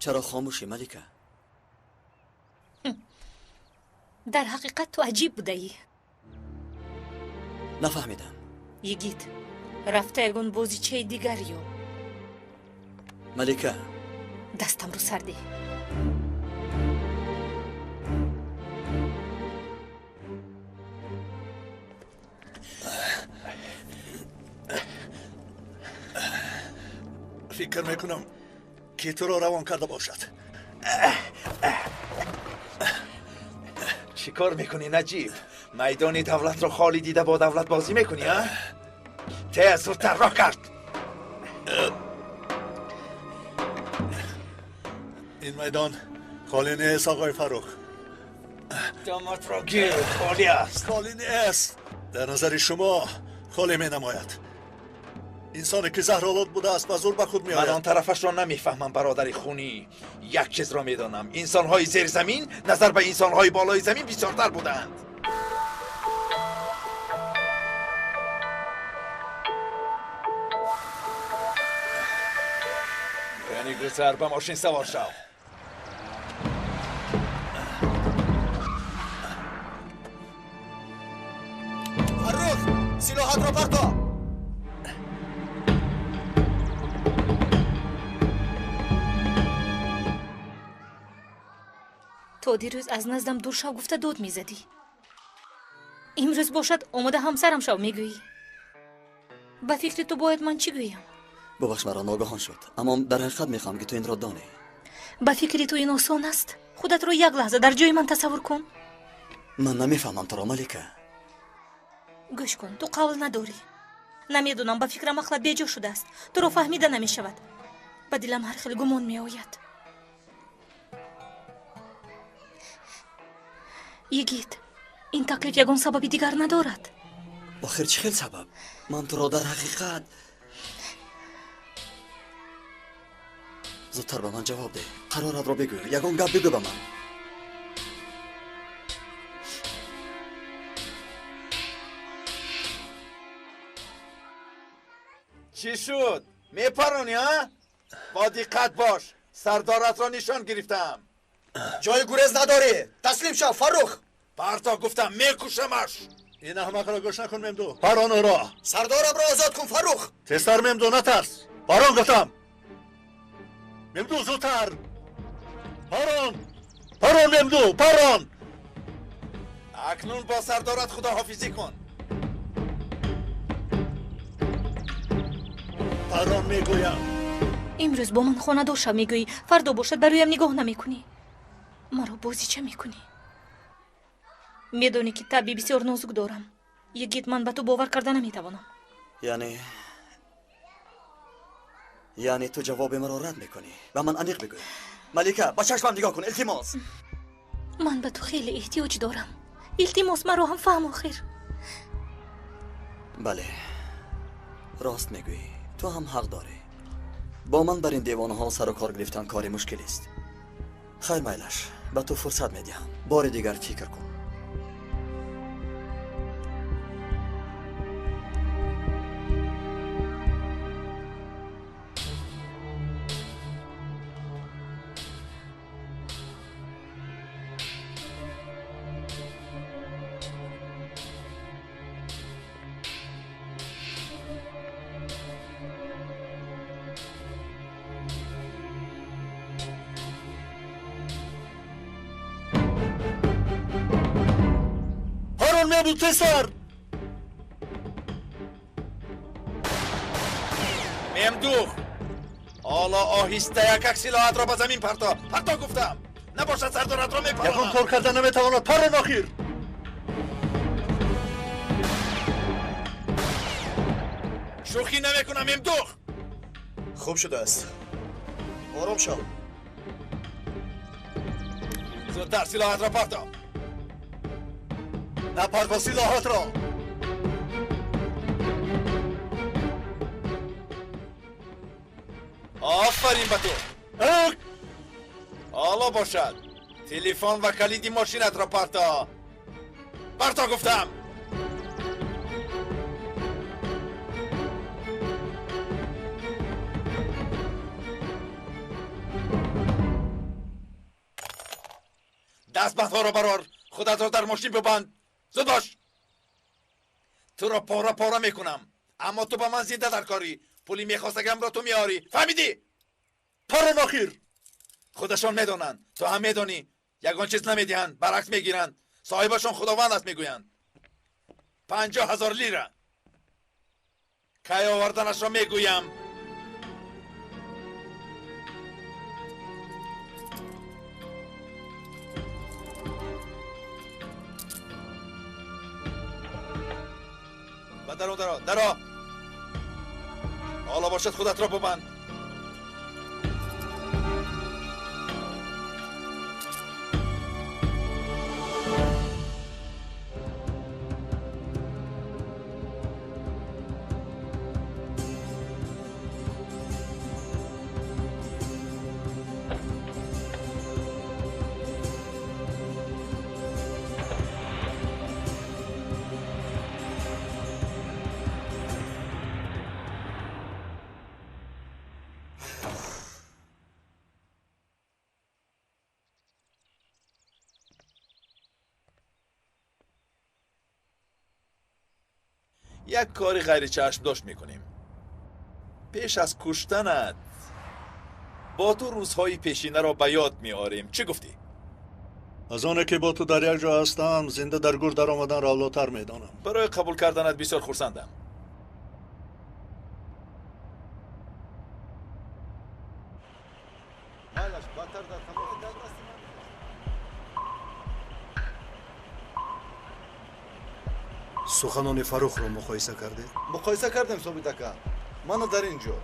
Чаро хомӯшӣ, Малика? Дар ҳақиқат ту аҷиб будаӣ. Нафаҳмидам. Йигит, рафта ягон бозичаи дигар ёб. Малика. Дастамро сар деҳ. Фикр мекунам ки туро равон карда бошад. Чӣ кор мекунӣ, Наҷиб? Майдони давлатро холӣ дида бо давлат бозӣ мекунӣ, а? Тез, зудтар роҳ кард. Ин майдон холӣ нест, оғои Фаррух. Даматро гир, холӣ аст. Холӣ нест. Дар назари шумо холӣ менамояд. Инсоне ки заҳролуд будааст ба зур ба худ меояд. Ман он тарафашро намефаҳмам, бародари хунӣ. Як чизро медонам: инсонҳои зерзамин назар ба инсонҳои болои замин бисёртар буданд. Яъне гузар, ба мошин савор шав. Фаррух, силоҳатро парто. То дирӯз аз наздам дур шав гуфта дод мезадӣ. Имрӯз бошад омода ҳамсарам шав мегӯӣ. Ба фикри ту бояд ман чӣ гӯям? Бубахш, маро ногаҳон шуд, аммо дар ҳақиқат мехоҳам ки ту инро донӣ. Ба фикри ту ин осон аст? Худатро як лаҳза дар ҷои ман тасаввур кун. Ман намефаҳмам туро, Малика. Гӯш кун, ту қавл надорӣ. Намедонам, ба фикрам ақлат беҷо шудааст. Туро фаҳмида намешавад. Ба дилам ҳар хел гумон меояд. Йигит, ин таклиф ягон сабаби дигар надорад. Охир чӣ хел сабаб? Ман туро дар ҳақиқат... Зудтар ба ман ҷавоб деҳ. Қароратро бигӯ. Ягон гап бигӯ ба ман. Чӣ шуд? Мепаронӣ, а? Бо диққат бош. Сардоратро нишон гирифтам. Ҷои гурез надорӣ. Таслим шав, Фаррух. Парто гуфтам, мекушамаш. Ин аҳмақро гӯш накун, Мемду. Парон ӯро. Сардорамро озод кун, Фаррух. Тезтар, Мемду, натарс. Парон гуфтам. Мемду, зудтар. Парон. Парон, Мемду, парон. Акнун бо сардорат худоҳофизӣ кун. Парон мегӯям. Имрӯз бо ман хонадор шав мегӯӣ, фардо бошад ба рӯям нигоҳ намекунӣ. Маро бозича мекунӣ. Медонӣ ки табъи бисёр нозук дорам. Йигит, ман ба ту бовар карда наметавонам. Яъне ту ҷавоби маро рад мекунӣ? Ба ман аниқ бигӯ. Малика, ба чашмам нигоҳ кун, илтимос. Ман ба ту хеле эҳтиёҷ дорам. Илтимос, маро ҳам фаҳм охир. Бале, рост мегӯӣ. Ту ҳам ҳақ дорӣ. Бо ман бар ин девонаҳо сару кор гирифтан кори мушкилист. Хайр, майлаш, ба ту фурсат медиҳам. Бори дигар фикр кун. Тезтар. Мемдух, ҳоло оҳиста якак силоҳатро ба замин парто. Парто гуфтам. Набошад сардоратро мепаронам. Ягон кор карда наметавонад. Парон охир. Шӯхӣ намекунам, Мемдух. Хуб шудааст. Ором шав. Зудтар силоҳатро парто. Напарто силоҳатро. Офарин ба ту. Ҳоло бошад. Телефон ва калиди мошинатро парто. Парто гуфтам. Дастбандҳоро барор, худатро дар мошин бибанд. Зуд бош. Туро пора пора мекунам, аммо ту ба ман зинда даркорӣ. Пули мехостагиамро ту меорӣ. Фаҳмидӣ? Парон охир. Худашон медонанд, ту ҳам медонӣ. Ягон чиз намедиҳанд, баръакс мегиранд. Соҳибашон Худованд аст мегӯянд. 50,000 лира. Кай оварданашро мегӯям. Ба дарун даро, даро. Ҳоло бошад худатро бубанд. Як кори ғайричашм дошт мекунем. Пеш аз куштанат бо ту рӯзҳои пешинаро ба ёд меорем. Чӣ гуфтӣ? Аз оне ки бо ту дар як ҷо ҳастам, зинда дар гур даромаданро авлотар медонам. Барои қабул карданат бисёр хурсандам. Суханони Фаррухро муқоиса кардед? Муқоиса кардем, Собит ака. Мана дар ин ҷо.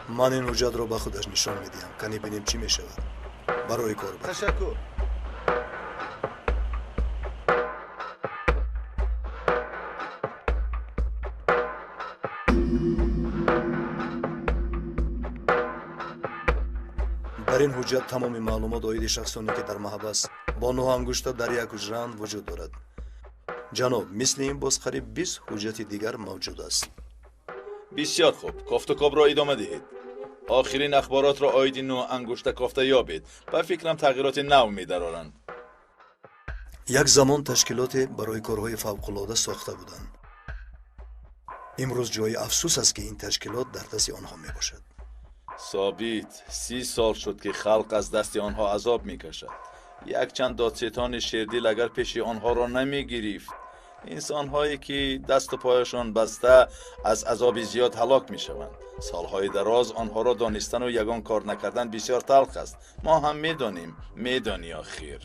Ман ин ҳуҷҷатро ба худаш нишон медиҳам. Кани бинем чӣ мешавад. Барои кор бар. Ташаккур. Дар ин ҳуҷҷат тамоми маълумот оиди шахсоне ки дар маҳбас бо нӯҳ ангушта дар як ҳуҷраанд вуҷуд дорад. Ҷаноб, мисли ин боз қариб 20 ҳуҷҷати дигар мавҷуд аст. Бисёр хуб, кофтукобро идома диҳед. Охирин ахборотро оиди нӯҳ ангушта кофта ёбед. Ба фикрам тағйироти нав медароранд. Як замон ташкилоте барои корҳои фавқулода сохта буданд. Имрӯз ҷои афсӯс аст, ки ин ташкилот дар дасти онҳо мебошад. Собит, 30 сол шуд, ки халқ аз дасти онҳо азоб мекашад. Якчанд додсетони шердил агар пеши онҳоро намегирифт, инсонҳое ки дасту пояшон баста аз азоби зиёд ҳалок мешаванд. Солҳои дароз онҳоро донистану ягон кор накардан бисёр талх аст. Мо ҳам медонем, медонӣ охир.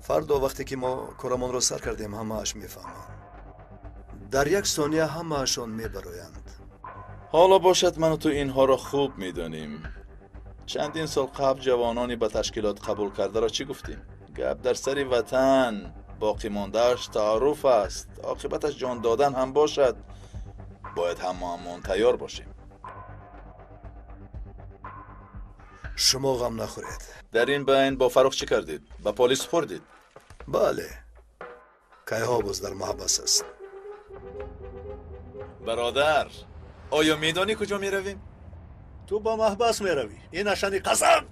Фардо вақте ки мо корамонро сар кардем, ҳамааш мефаҳманд. Дар як сония ҳамаашон мебароянд. Ҳоло бошад ману ту инҳоро хуб медонем. Чандин сол қабл ҷавонони ба ташкилот қабул кардаро чӣ гуфтем? Гап дар сари ватан, боқӣ мондааш таъарруф аст, оқибаташ ҷон додан ҳам бошад. Бояд ҳамаамон тайёр бошем. Шумо ғам нахӯред. Дар ин байн бо Фаррух чӣ кардед? Ба полис супурдед? Бале, кайҳо боз дар маҳбас аст. Бародар, оё медонӣ куҷо меравем? Ту ба маҳбас меравӣ. Ин ашани қасам.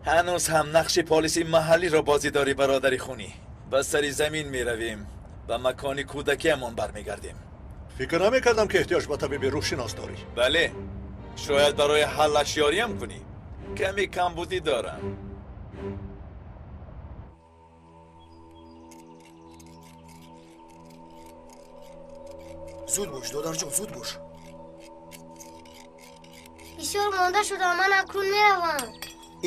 Ҳанӯз ҳам нақши полиси маҳаллиро бозӣ дорӣ, бародари хунӣ. Ба сари замин меравем, ба макони кӯдакиамон бармегардем. Фикр намекардам, ки эҳтиёҷ ба табиби рӯҳшинос дорӣ. Бале, шояд барои ҳаллаш ёриям кунӣ. Каме камбудӣ дорам. Зуд бош, додарҷон, зуд бош. Бисёр монда шудам, ман акнун меравам.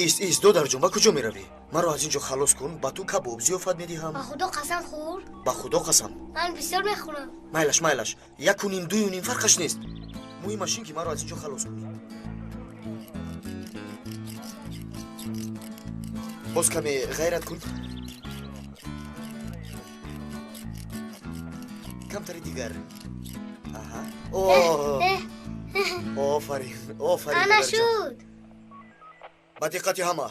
Ист, ист, додарҷон, ба куҷо меравӣ? Маро аз ин ҷо халос кун, ба ту кабоб зиёфат медиҳам. Ба Худо қасам хӯр. Ба Худо қасам. Ман бисёр мехӯрам. Майлаш, майлаш, 1.5, 2.5 фарқаш нест. Муҳимаш ин ки маро аз ин ҷо халос кунӣ. Боз каме ғайрат кун. Камтари дигар. Аҳа. Офарин, офарин. Ана шуд. Ба диққати ҳама,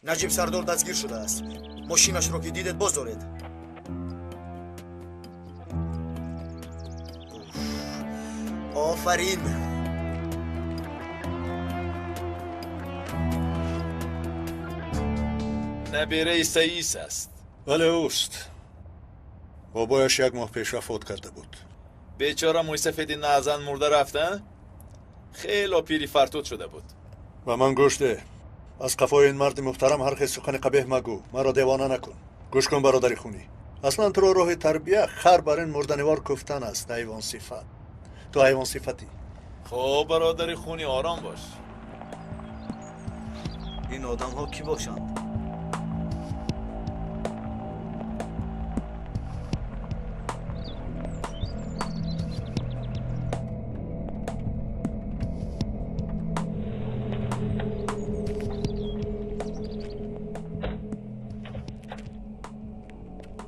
Наҷиб Сардор дастгир шудааст. Мошинашро ки дидед боз доред. Офарин! Набираи Саис аст. Бале, ӯст. Бобояш як моҳ пеш вафот карда буд. Бечора мӯйсафеди наъзан мурда рафта? Хело пири фартуд шуда буд. Ба ман гӯш деҳ. Аз қафои ин марди муҳтарам ҳар хел сухани қабеҳ магӯ. Маро девона накун. Гӯш кун, бародари хунӣ. Аслан туро роҳи тарбия хар бар ин мурданивор куфтан аст, ҳайвонсифат. Ту ҳайвонсифатӣ. Хуб, бародари хунӣ, ором бош. Ин одамҳо кӣ бошанд?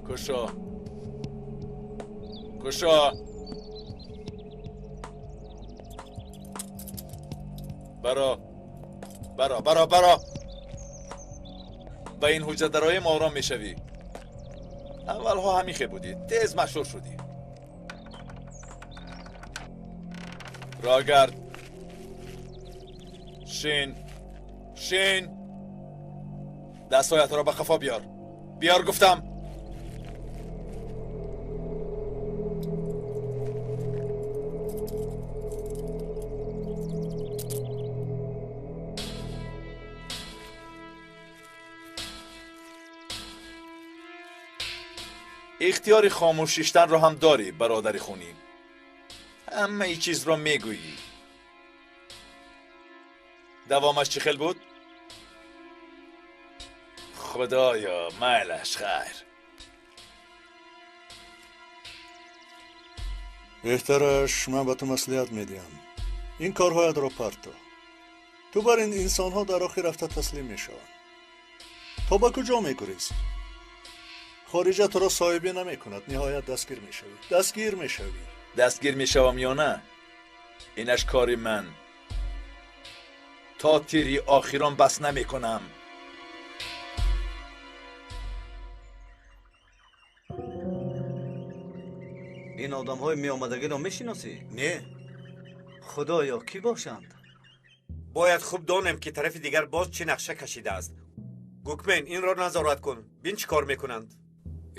Кушо. Кушо. Баро. Баро, баро, баро. Ба ин ҳуҷра дароем ором мешавӣ. Аввалҳо ҳамихе будӣ, тез машҳур шудӣ. Рогард. Шин. Шин. Дастҳоятро ба қафо биёр. Биёр гуфтам. Ихтиёри хомӯш шиштанро ҳам дорӣ, бародари хунӣ. Ҳамаи чизро мегӯӣ. Давомаш чӣ хел буд? Худоё, майлаш хайр. Беҳтараш ман ба ту маслиҳат медиҳам. Ин корҳоятро парто. Ту бар ин инсонҳо дар охир рафта таслим мешаванд. То ба куҷо мегурезӣ? Хориҷа туро соҳибӣ намекунад. Ниҳоят дастгир мешавӣ. Дастгир мешавӣ. Дастгир мешавам ё на? Инаш кори ман. То тири охирон бас намекунам. Ин одамҳои меомадагиро мешиносӣ? Не. Худоё, кӣ бошанд? Бояд хуб донем, ки тарафи дигар боз чӣ нақша кашидааст. Гукмен, инро назорат кун. Бин чӣ кор мекунанд.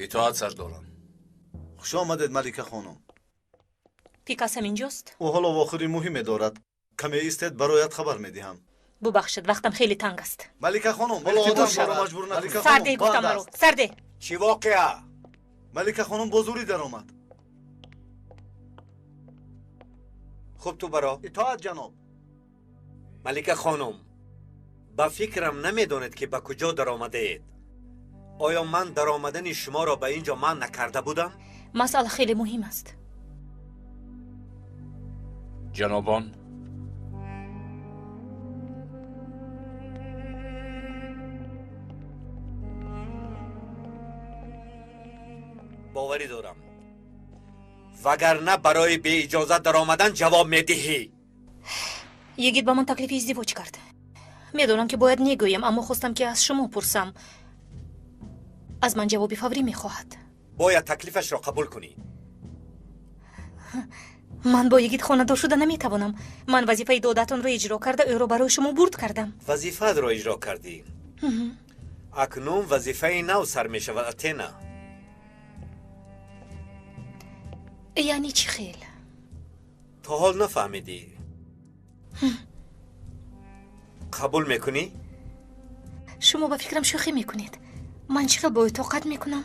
Итоат, сардорам. Хуш омадед, Малика хонум. Пикас ҳам инҷост? Ӯ ҳоло вохӯри муҳиме дорад. Каме истед, бароят хабар медиҳам. Бубахшед, вақтам хеле танг аст. Малика хонум, ҳоло одамро маҷбур накунед. Сарде гуфтам маро. Сарде. Чӣ воқеа? Малика хонум бо зурӣ даромад. Хуб, ту баро. Итоат, ҷаноб. Малика хонум, ба фикрам намедонед, ки ба куҷо даромадаед. Оё ман даромадани шуморо ба ин ҷо манъ накарда будам? Масъала хеле муҳим аст. Ҷанобон, боварӣ дорам, вагарна барои беиҷозат даромадан ҷавоб медиҳӣ. Йигит ба ман таклифи издивоҷ кард. Медонам, ки бояд негӯям, аммо хостам, ки аз шумо пурсам. Аз ман ҷавоби фаврӣ мехоҳад. Бояд таклифашро қабул кунӣ. Ман бо йигит хонадор шуда наметавонам. Ман вазифаи додатонро иҷро карда, ӯро барои шумо бурд кардам. Вазифаатро иҷро кардӣ. Акнун вазифаи нав сар мешавад, Атена. Яъне чӣ хел? То ҳол нафаҳмидӣ. Қабул мекунӣ? Шумо ба фикрам шӯхӣ мекунед. Ман чӣ хел бо ӯ тоқат мекунам?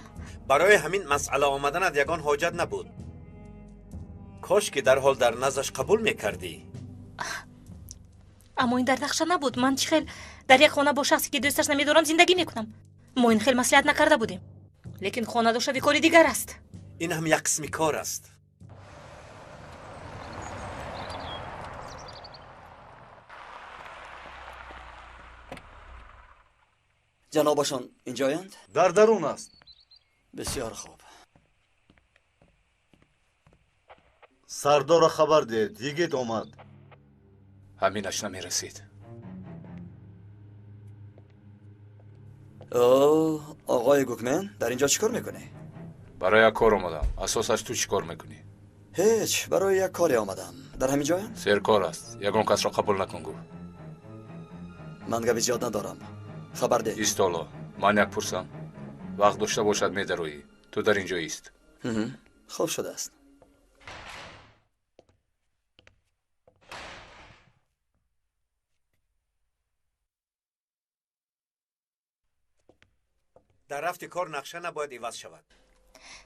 Барои ҳамин масъала омаданат ягон ҳоҷат набуд. Кош ки дарҳол дар наздаш қабул мекардӣ. Аммо ин дар нақша набуд. Ман чӣ хел дар як хона бо шахсе, ки дӯсташ намедорам, зиндагӣ мекунам? Мо ин хел маслиҳат накарда будем. Лекин хонадоршавӣ кори дигар аст. Ин ҳам як қисми кор аст. Ҷанобашон инҷоянд? Дар дарун аст. Бисёр хуб. Сардорро хабар диҳед, йигит омад. Ҳаминаш намерасид. О, Оғои Гукмен, дар инҷо чӣ кор мекунӣ? Барои як кор омадам. Асосаш ту чӣ кор мекунӣ? Ҳеҷ, барои як коре омадам. Дар ҳамин ҷоям? Серкор аст. Ягон касро қабул накун гуфт. Ман габи зиёд надорам. Хабар деҳ. Ист ҳоло. Ман як пурсам. Вақт дошта бошад медароӣ. Ту дар ин ҷо ист. Хуб шудааст. Дар рафти кор нақша набояд иваз шавад.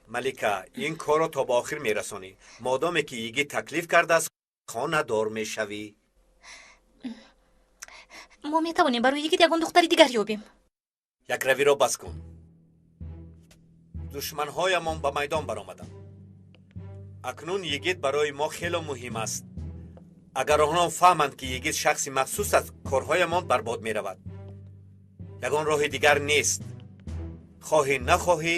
Малика, ин корро то ба охир мерасонӣ. Модоме ки йигит таклиф кардааст, хонадор мешавӣ. Мо метавонем барои йигит ягон духтари дигар ёбем. Якравиро бас кун. Душманҳоямон ба майдон баромаданд. Акнун йигит барои мо хело муҳим аст. Агар онҳо фаҳманд, ки йигит шахси махсус аст, корҳоямон барбод меравад. Ягон роҳи дигар нест. Хоҳӣ нахоҳӣ,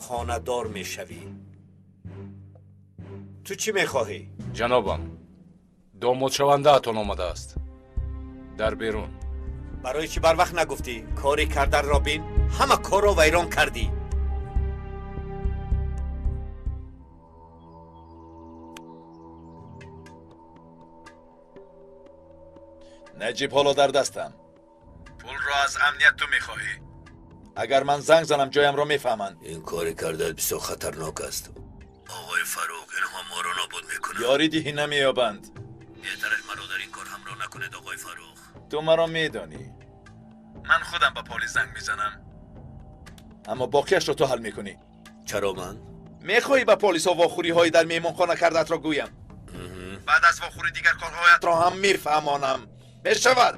хонадор мешавӣ. Ту чӣ мехоҳӣ? Ҷанобам, домодшавандаатон омадааст. Дар берун. Барои чӣ барвақт нагуфтӣ? Кори карданро бин, ҳама корро вайрон кардӣ. Наҷиб ҳоло дар дастам. Пулро аз амният ту мехоҳӣ. Агар ман занг занам, ҷоямро мефаҳманд. Ин кори кардаат бисёр хатарнок аст. Оғои Фаруқ, инҳо моро нобуд мекунанд. Ёрӣ диҳӣ намеёбанд. Беҳтараш маро дар ин кор ҳамроҳ накунед, оғои Фаруқ. Ту маро медонӣ. Ман худам ба полис занг мезанам. Аммо боқиашро ту ҳал мекунӣ. Чаро ман? Мехоҳӣ ба полисҳо вохӯриҳои дар меҳмонхона кардаатро гӯям? Баъд аз вохӯрӣ дигар корҳоятро ҳам мефаҳмонам. Мешавад?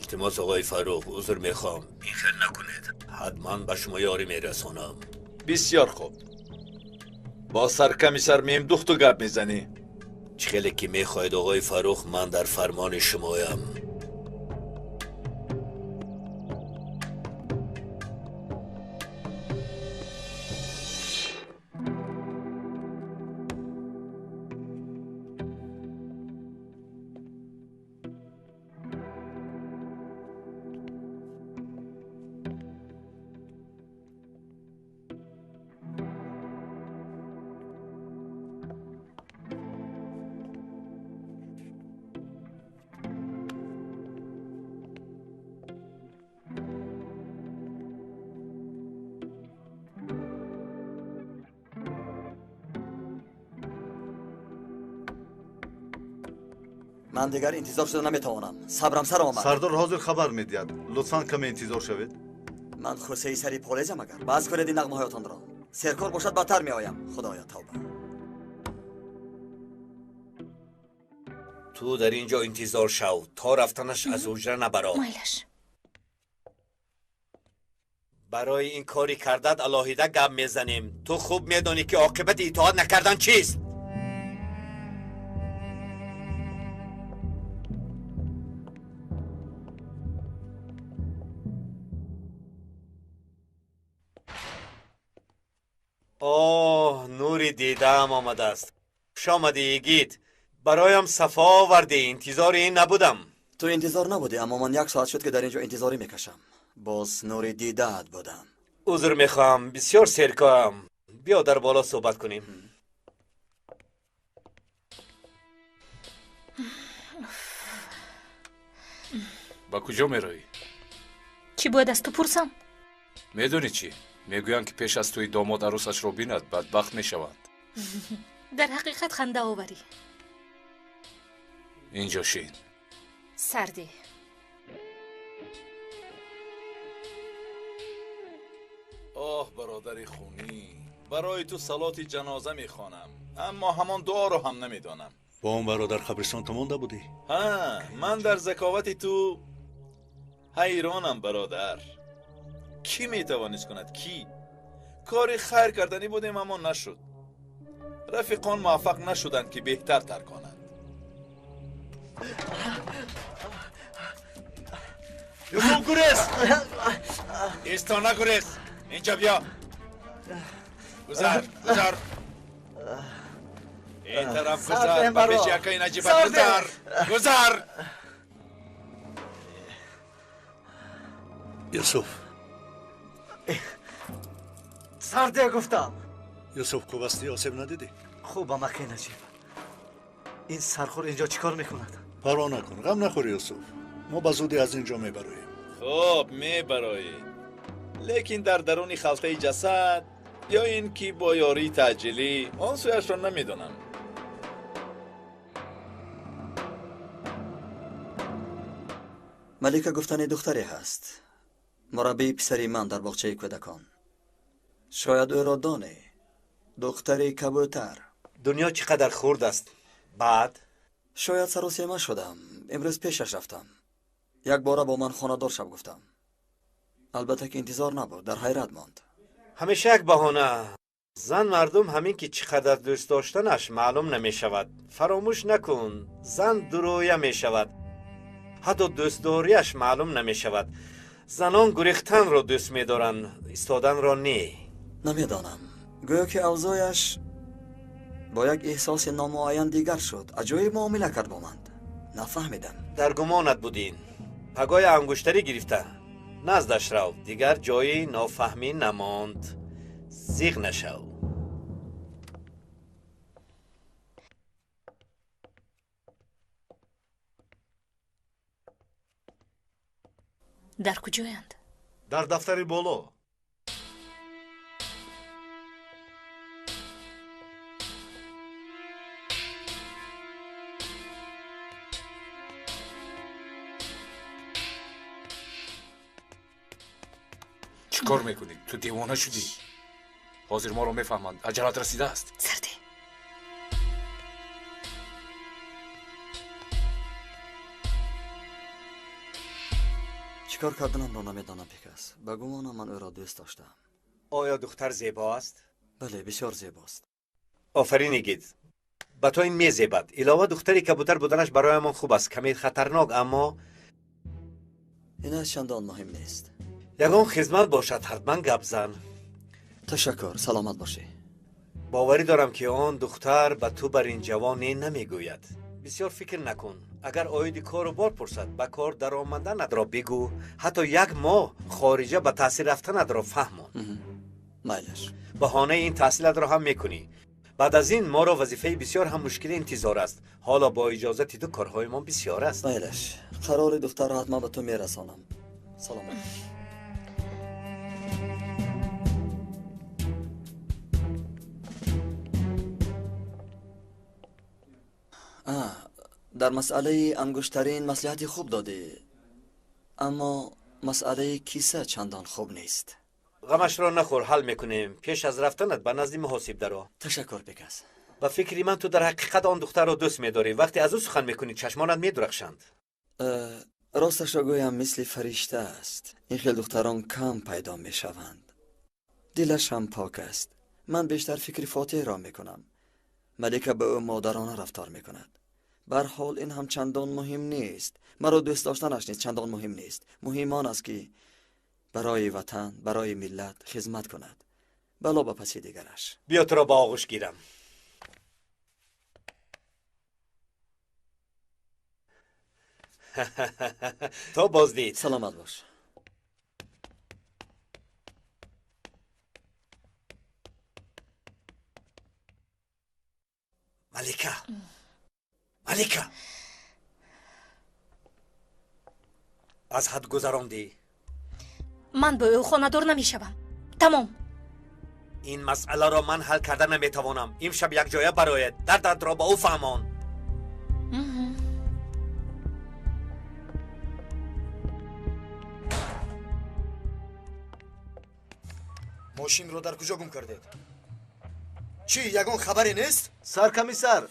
Илтимос, оғои Фаруқ, узр мехоҳам. Ин хел накунед. Ҳатман ба шумо ёрӣ мерасонам. Бисёр хуб. Бо саркамисар мемдухту гап мезанӣ. Чӣ хеле ки мехоҳед, оғои Фаруқ, ман дар фармони шумоям. Ман дигар интизор шуда наметавонам. Сабрам сар омад. Сардор ҳозир хабар медиҳад. Лутфан каме интизор шавед. Ман хусаи сари полезам агар. Баъз кунед ин нағмаҳоятонро. Серкор бошад бадтар меоям. Худоё тавба. Ту дар ин ҷо интизор шав, то рафтанаш аз ҳуҷра набаро. Майлаш. Барои ин кори кардат алоҳида гап мезанем. Ту хуб медонӣ, ки оқибати итоат накардан чист. Оҳ, нури дидаам омадааст. Хуш омадӣ, йигит. Бароям сафо овардӣ, интизори ин набудам. Ту интизор набудӣ, аммо ман як соат шуд, ки дар ин ҷо интизорӣ мекашам. Боз нури дидаат будам. Узр мехоҳам, бисёр серкоам. Биё дар боло суҳбат кунем. Ба куҷо меравӣ? Чӣ бояд аз ту пурсам? Медонӣ чӣ? Мегӯянд, ки пеш аз тӯи домод арӯсашро бинад, бадбахт мешаванд. Дар ҳақиқат хандаоварӣ. Инҷо шин. Сардӣ. Оҳ, бародари хунӣ, барои ту салоти ҷаноза мехонам, аммо ҳамон дуоро ҳам намедонам. Бо он бародар қабристон ту монда будӣ? Ҳа, ман дар заковати ту ҳайронам, бародар. Кӣ метавонист кунад? Кӣ? Кори хайр карданӣ будем, аммо нашуд. Рафиқон муваффақ нашуданд, ки беҳтар тарконанд. Юсуф, гурез! Исто, нагурез! Инҷа биё! Гузар, гузар! Ин тараф гузар, ба пеши акаи Наҷиба гузар! Гузар! Юсуф, Сарде гуфтам. Юсуф, хуб ҳастӣ? Осеб надидӣ? Хубам, акай Наҷиб. Ин сархӯр инҷо чӣ кор мекунад? Парво накун, ғам нахӯр, Юсуф. Мо ба зудӣ аз инҷо мебароем. Хуб, мебароед, лекин дар даруни халтаи ҷасад ё ин ки бо ёрии таъҷилӣ, он сӯяшро намедонам. Малика гуфтани духтаре ҳаст, мураббии писари ман дар боғчаи кӯдакон. Шояд ӯро донӣ. Духтари кабӯтар. Дунё чӣ қадар хурд аст. Баъд? Шояд саросема шудам. Имрӯз пешаш рафтам. Якбора бо ман хонадор шав гуфтам. Албатта ки интизор набуд, дар ҳайрат монд. Ҳамеша як баҳона. Зан мардум ҳамин ки чӣ қадар дӯст доштанаш маълум намешавад. Фаромӯш накун, зан дурӯя мешавад. Ҳатто дӯстдориаш маълум намешавад. Занон гурехтанро дӯст медоранд, истоданро не. Намедонам. Гӯё ки авзояш бо як эҳсоси номуайян дигар шуд. Аҷоиб муомила кард бо ман. Нафаҳмидам. Дар гумонат будин. Пагоҳи ангуштарӣ гирифта. Наздаш рав, дигар ҷои нофаҳмӣ намонд. Зиғ нашав. Дар куҷоянд? Дар дафтари боло. Чӣ кор мекунӣ? Ту девона шудӣ. Ҳозир моро мефаҳманд. Аҷалат расидааст. Сарде. Чӣ кор карданамро намедонам, Пикас. Ба гумонам ман ӯро дӯст доштам. Оё духтар зебо аст? Бале, бисёр зебост. Офарин, игит. Ба то ин мезебад. Илова духтари кабутар буданаш бароямон хуб аст. Каме хатарнок, аммо инаш чандон муҳим нест. Ягон хизмат бошад, ҳатман гап зан. Ташаккур, саломат бошӣ. Боварӣ дорам, ки он духтар ба ту бар ин ҷавон не намегӯяд. Бисёр фикр накун. Агар оиди кору бор пурсад, ба кор даромаданатро бигӯ. Ҳатто як моҳ хориҷа ба таҳсил рафтанатро фаҳмон. Майлаш. Баҳонаи ин таҳсилатро ҳам мекунӣ. Баъд аз ин моро вазифаи бисёр ҳам мушкиле интизор аст. Ҳоло бо иҷозати ту корҳоямон бисёр аст. Майлаш. Қарори духтарро ҳатман ба ту мерасонам. Саломат. Дар масъалаи ангуштарин маслиҳати хуб додӣ, аммо масъалаи киса чандон хуб нест. Ғамашро нахӯр, ҳал мекунем. Пеш аз рафтанат ба назди муҳосиб даро. Ташаккур, Пикас. Ба фикри ман ту дар ҳақиқат он духтарро дӯст медорӣ. Вақте аз ӯ сухан мекунӣ, чашмонат медурахшанд. Росташро гӯям, мисли фаришта аст. Ин хел духтарон кам пайдо мешаванд. Дилаш ҳам пок аст. Ман бештар фикри Фотеҳро мекунам. Малика ба ӯ модарона рафтор мекунад. Барҳол ин ҳам чандон муҳим нест. Маро дӯст доштанаш низ чандон муҳим нест. Муҳим он аст, ки барои ватан, барои миллат хизмат кунад. Бало ба паси дигараш. Биё туро ба оғӯш гирам. То боздид. Саломат бош. Малика, Малика, аз ҳад гузарондӣ. Ман бо ӯ хонадор намешавам. Тамом. Ин масъаларо ман ҳал карда наметавонам. Имшаб якҷоя бароед, дардатро ба ӯ фаҳмон. Мошинро дар куҷо гум кардед? Чӣ, ягон хабаре нест? Саркомиссар,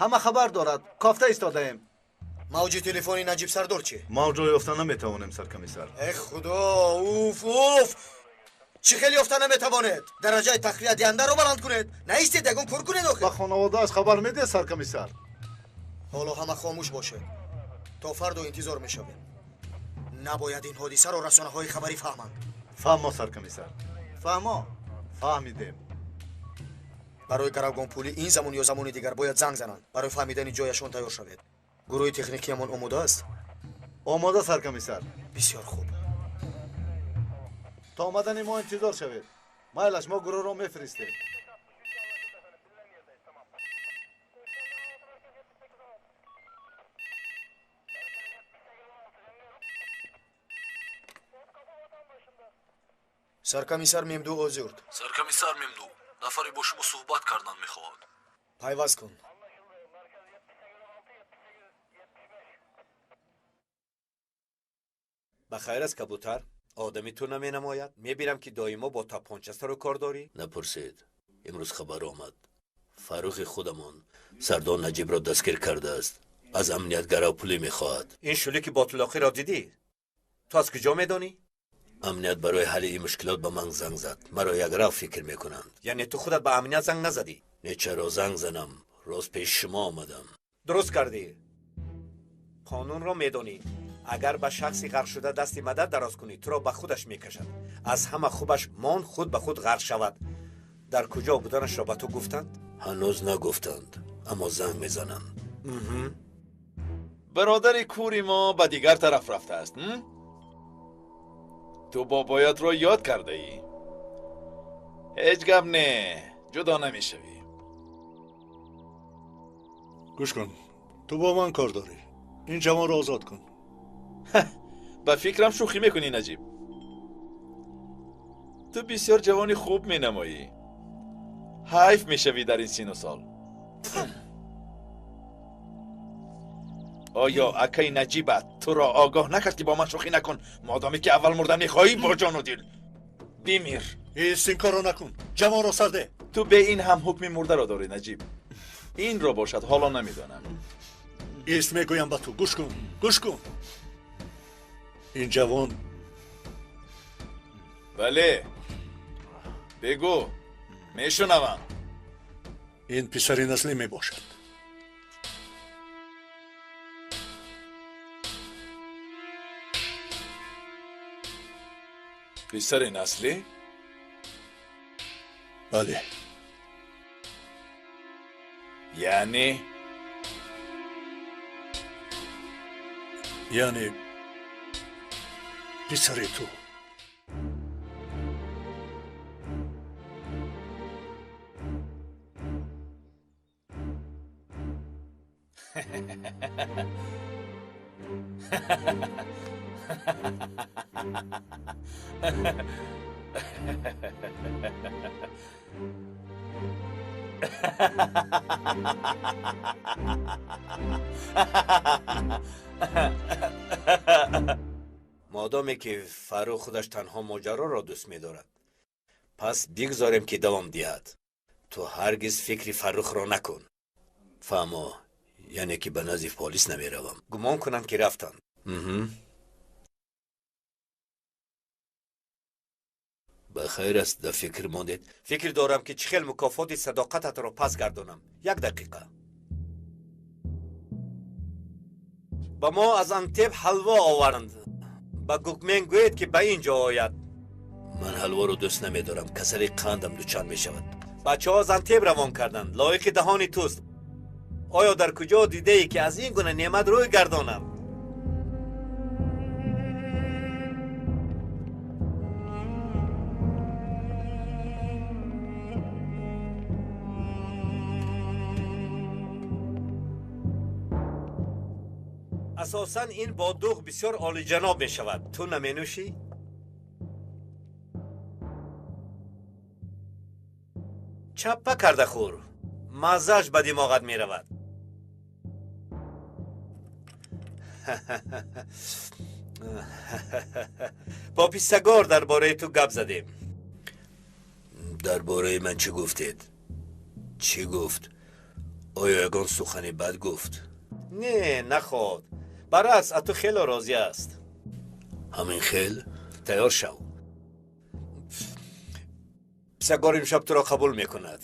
ҳама хабар дорад. Кофта истодаем. Мавҷи телефони Наҷиб Сардор чӣ? Мавҷро ёфта наметавонем, саркомиссар. Э худо, уф, уф! Чӣ хел ёфта наметавонед? Дараҷаи тахлиядиҳандаро баланд кунед. Наистед, ягон кор кунед охир. Ба хонаводааш хабар медиҳед, саркомиссар? Ҳоло ҳама хомӯш бошед. То фардо интизор мешавем. Набояд ин ҳодисаро расонаҳои хабарӣ фаҳманд. Фаҳмо, саркомиссар. Фаҳмо, фаҳмидем. Барои гаравгонпулӣ ин замон ё замони дигар бояд занг зананд. Барои фаҳмидани ҷояшон тайёр шавед. Гурӯҳи техникиямон омода аст? Омода, саркомиссар. Бисёр хуб. То омадани мо интизор шавед. Майлаш, мо гурӯҳро мефиристем. Саркомиссар Мемду Озюрт. Саркомиссар Мемду, нафаре бо шумо суҳбат кардан мехоҳад. Пайваст кун. Ба хайр аст, кабутар? Одами ту наменамояд. Мебинам, ки доимо бо тапонча сару кор дорӣ. Напурсед. Имрӯз хабар омад. Фаррухи худамон Сардор Наҷибро дастгир кардааст. Аз амният гаравпулӣ мехоҳад. Ин шулики ботулоқиро дидӣ? Ту аз куҷо медонӣ? Амният барои ҳалли ин мушкилот ба ман занг зад. Маро якрав фикр мекунанд. Яъне ту худат ба амният занг назадӣ? Не, чаро занг занам? Рост пеши шумо омадам. Дуруст кардӣ. Қонунро медонӣ. Агар ба шахси ғарқшуда дасти мадад дароз кунӣ, туро ба худаш мекашад. Аз ҳама хубаш мон худ ба худ ғарқ шавад. Дар куҷо буданашро ба ту гуфтанд? Ҳанӯз нагуфтанд, аммо занг мезананд. Бародари кури мо ба дигар тараф рафтааст. Ту бобоятро ёд кардаӣ. Ҳеҷ гап не, ҷудо намешавӣ. Гӯш кун, ту бо ман кор дорӣ. Ин ҷавонро озод кун. Ба фикрам шӯхӣ мекунӣ, Наҷиб. Ту бисёр ҷавони хуб менамоӣ. Ҳайф мешавӣ дар ин сину сол. Оё акаи Наҷибат туро огоҳ накард, ки бо ман шӯхӣ накун? Модоме ки аввал мурда мехоҳӣ, бо ҷону дил бимир. Ҳеҷ ин корро накун. Ҷавонро сарде. Ту бе ин ҳам ҳукми мурдаро дорӣ, Наҷиб. Инро бошад ҳоло намедонам. Ист мегӯям ба ту. Гӯш кун, гӯш кун. Ин ҷавон. Бале, бигӯ, мешунавам. Ин писари наслӣ мебошад. Писари наслӣ? Бале. Яъне? Яъне писари ту. Модоме ки Фаррух худаш танҳо моҷароро дӯст медорад, пас бигзорем, ки давом диҳад. Ту ҳаргиз фикри Фаррухро накун. Фаҳмо, яъне ки ба назди полис намеравам. Гумон кунам, ки рафтанд. Ба хайр аст, дар фикр мондед? Фикр дорам, ки чӣ хел мукофоти садоқататро пас гардонам. Як дақиқа. Ба мо аз Антеб ҳалво оваранд. Ба Гукмен гӯед, ки ба ин ҷо ояд. Ман ҳалворо дӯст намедорам. Касали қандам дучанд мешавад. Бачаҳо аз Антеб равон карданд. Лоиқи даҳони туст. Оё дар куҷо дидаӣ, ки аз ин гуна неъмат рӯй гардонам? Асосан ин бо дуғ бисёр олиҷаноб мешавад. Ту наменӯшӣ? Чаппа карда хӯр, маззааш ба димоғат меравад. Бо писсагор дар бораи ту гап задем. Дар бораи ман чӣ гуфтед? Чӣ гуфт? Оё ягон сухани бад гуфт? Не, наход. Баръакс, аз ту хело розӣ аст. Ҳамин хел? Тайёр шав. Писагор имшаб туро қабул мекунад.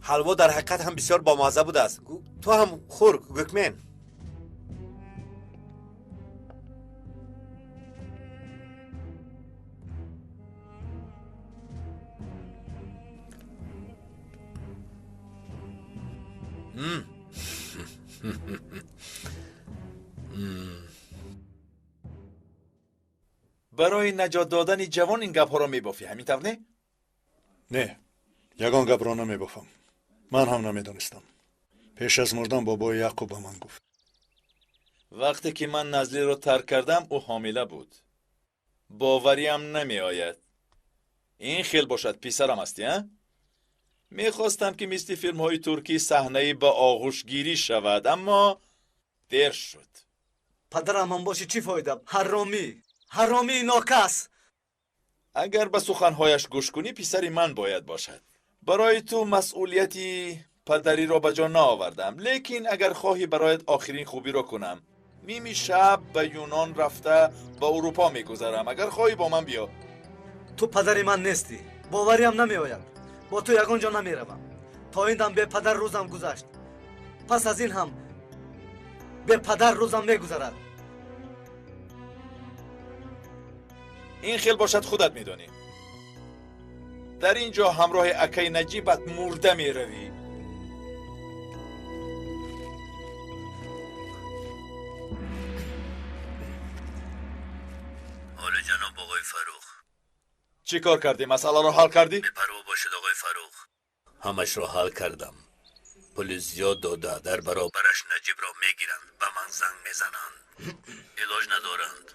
Ҳалво дар ҳақиқат ҳам бисёр бомазза будааст. Ту ҳам хӯр, Гӯкмен. Барои наҷот додани ҷавон ин гапҳоро мебофӣ, ҳамин тавр не? Не, ягон гапро намебофам. Ман ҳам намедонистам. Пеш аз мурдан бобои Яъқуб ба ман гуфт. Вақте ки ман Назлиро тарк кардам, ӯ ҳомила буд. Бовариам намеояд. Ин хел бошад, писарам ҳастӣ, а? Мехостам, ки мисли филмҳои туркӣ саҳнаи ба оғӯшгирӣ шавад, аммо дер шуд. Падарам ҳам боши чӣ фоида? Ҳаромӣ, ҳаромии нокас. Агар ба суханҳояш гӯш кунӣ, писари ман бояд бошад. Барои ту масъулияти падариро ба ҷо наовардам, лекин агар хоҳӣ бароят охирин хубиро кунам, ними шаб ба Юнон рафта ба Урупо мегузарам. Агар хоҳӣ бо ман биё. Ту падари ман нестӣ, бовариам намеояд. Бо ту ягон ҷо намеравам. То ин дам бепадар рӯзам гузашт, пас аз ин ҳам бепадар рӯзам мегузарад. Ин хел бошад, худат медонӣ. Дар ин ҷо ҳамроҳи акаи Наҷибат мурда меравӣ. Олӣ ҷаноб оғои Фаррух. Чӣ кор кардӣ? Масъаларо ҳал кардӣ? Бепарво бошед оғои Фаррух, ҳамашро ҳал кардам. Пули зиёд дода, дар баробараш Наҷибро мегиранд, ба ман занг мезананд. Илоҷ надоранд.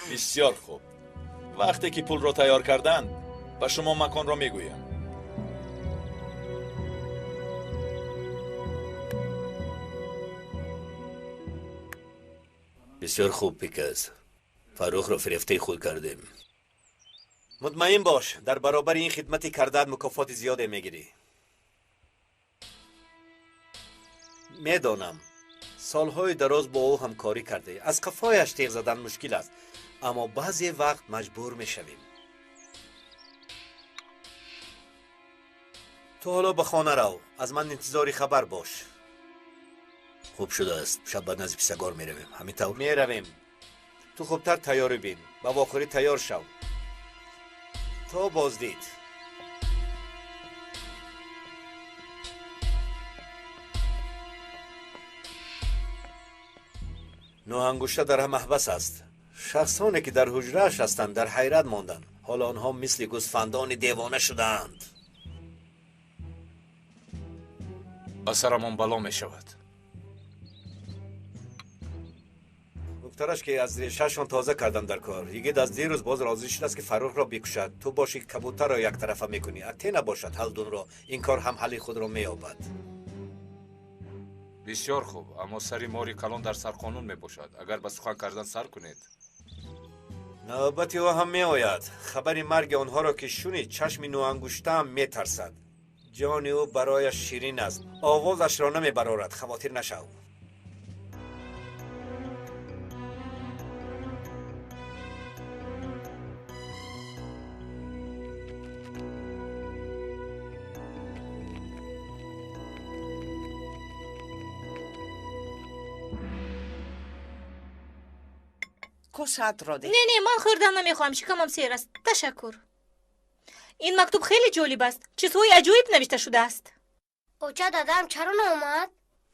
Бисёр хуб. Вақте ки пулро тайёр карданд, ба шумо маконро мегӯям. Бисёр хуб, Пикас. Фаррухро фирефтаи худ кардем. Мутмаин бош, дар баробари ин хидмати кардаат мукофоти зиёде мегирӣ. Медонам, солҳои дароз бо ӯ ҳамкорӣ кардӣ. Аз қафояш теғ задан мушкил аст, аммо баъзе вақт маҷбур мешавем. Ту ҳоло ба хона рав, аз ман интизори хабар бош. Хуб шудааст, шаб ба назди писагор меравем, ҳамин тавр? Меравем. Ту хубтар тайёрӣ бин, ба вохӯрӣ тайёр шав. То боздид. Нӯҳангушта дар маҳбас аст. Шахсоне ки дар ҳуҷрааш ҳастанд дар ҳайрат монданд. Ҳоло онҳо мисли гӯсфандони девона шудаанд. Ба сарамон бало мешавад. Духтараш ки аз решаашон тоза кардам дар кор. Йигит аз дирӯз боз розӣ шудааст, ки Фаррухро бикушад. Ту бошӣ кабутарро яктарафа мекунӣ, Атена бошад ҳалдунро. Ин кор ҳам ҳалли худро меёбад. Бисёр хуб, аммо сари мори калон дар сарқонун мебошад. Агар ба сухан кардан сар кунед. Навбати ӯ ҳам меояд. Хабари марги онҳоро ки шунид, чашми нӯҳангуштаам метарсад. Ҷони ӯ барояш ширин аст, овозашро намебарорад. Хавотир нашав. Косатро деҳ. Не, не, ман хӯрдан намехоҳам, шикамам сер аст. Ташаккур. Ин мактуб хеле ҷолиб аст. Чизҳои аҷоиб навишта шудааст. Оча, дадам чаро наомад?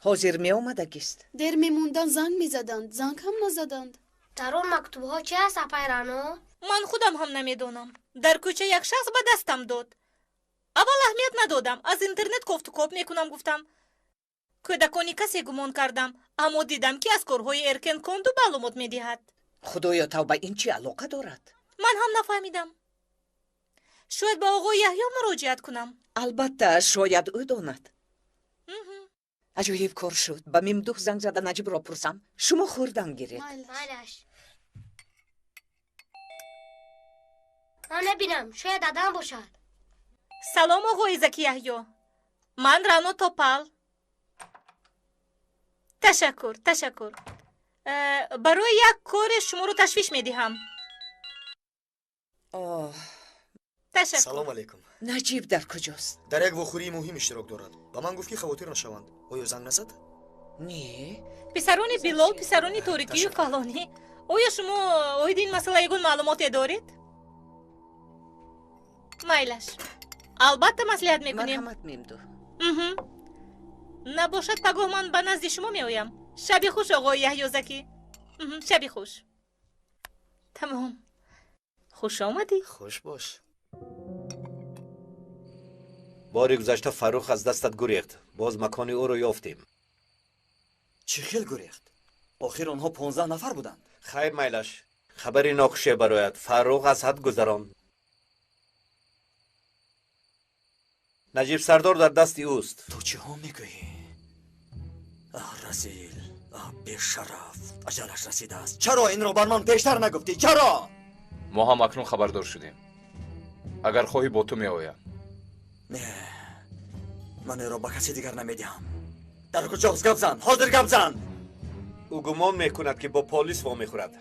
Ҳозир меомадагист. Дер мемондан занг мезаданд, занг ҳам назаданд. Дар он мактубҳо чи аст, апай Рано? Ман худам ҳам намедонам. Дар кӯча як шахс ба дастам дод. Аввал аҳамият надодам, аз интернет кофтукоб мекунам гуфтам. Кӯдакони касе гумон кардам, аммо дидам, ки аз корҳои Эркен Конду маълумот медиҳад. Худоё, тавба, ин чӣ алоқа дорад? Ман ҳам нафаҳмидам. Шояд ба оғои Яҳё муроҷиат кунам. Албатта, шояд ӯ донад. Аҷоиб кор шуд. Ба Мимдух занг зада Наҷибро пурсам. Шумо хӯрдан гиред. Майлаш. Ман мебинам, шояд дадам бошад. Салом, оғои Заки Яҳё. Ман Рано Топал. Ташаккур, ташаккур. Барои як коре шуморо ташвиш медиҳам. Ташаккур. Салом алейкум. Наҷиб дар куҷост? Дар як вохӯрии муҳим иштирок дорад. Ба ман гуфт, ки хавотир нашаванд. Оё занг назад? Не. Писарони Билол, писарони торикию фалонӣ. Оё шумо оиди ин масъала ягон маълумоте доред? Майлаш. Албатта маслиҳат мекунем. Марҳамат, Мимду. Набошад пагоҳ ман ба назди шумо меоям. Шаби хуш, оғои Яҳё Закӣ. Шаби хуш. Тамом. Хуш омадӣ. Хуш бош. Бори гузашта Фаррух аз дастат гурехт. Боз макони ӯро ёфтем. Чӣ хел гурехт? Охир онҳо 15 нафар буданд. Хайр, майлаш. Хабари нохуше барояд. Фаррух аз ҳад гузаронд. Наҷиб Сардор дар дасти ӯст. Ту чиҳо мегӯӣ? Аҳ, разил, аҳ, бешараф, аҷалаш расидааст. Чаро инро бар ман пештар нагуфтӣ? Чаро? Мо ҳам акнун хабардор шудем. Агар хоҳӣ бо ту меоям. Не, ман инро ба касе дигар намедиҳам. Дар куҷост? Гап зан, ҳозир гап зан. Ӯ гумон мекунад, ки бо полис вомехӯрад.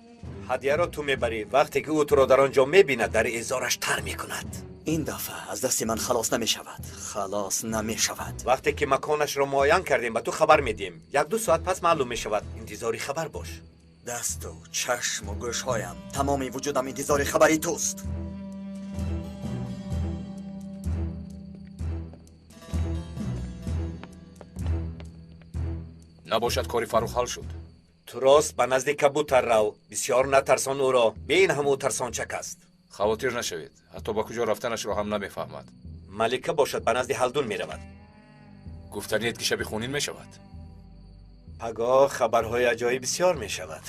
Ҳадияро ту мебарӣ. Вақте ки ӯ туро дар он ҷо мебинад, дар эзораш тар мекунад. Ин дафъа аз дасти ман халос намешавад. Халос намешавад. Вақте ки маконашро муайян кардем, ба ту хабар медиҳем. 1-2 соат пас маълум мешавад. Интизори хабар бош. Дасту чашму гӯшҳоям, тамоми вуҷудам интизори хабари туст. Набошад кори Фаррух ҳал шуд. Ту рост ба назди кабутар рав. Бисёр натарсон ӯро. Бин ҳам ӯ тарсончак аст. Хавотир нашавед. Ҳатто ба куҷо рафтанашро ҳам намефаҳмад. Малика бошад ба назди Ҳалдун меравад. Гуфтаниед ки шаби хунин мешавад. Пагоҳ хабарҳои аҷоиб бисёр мешавад.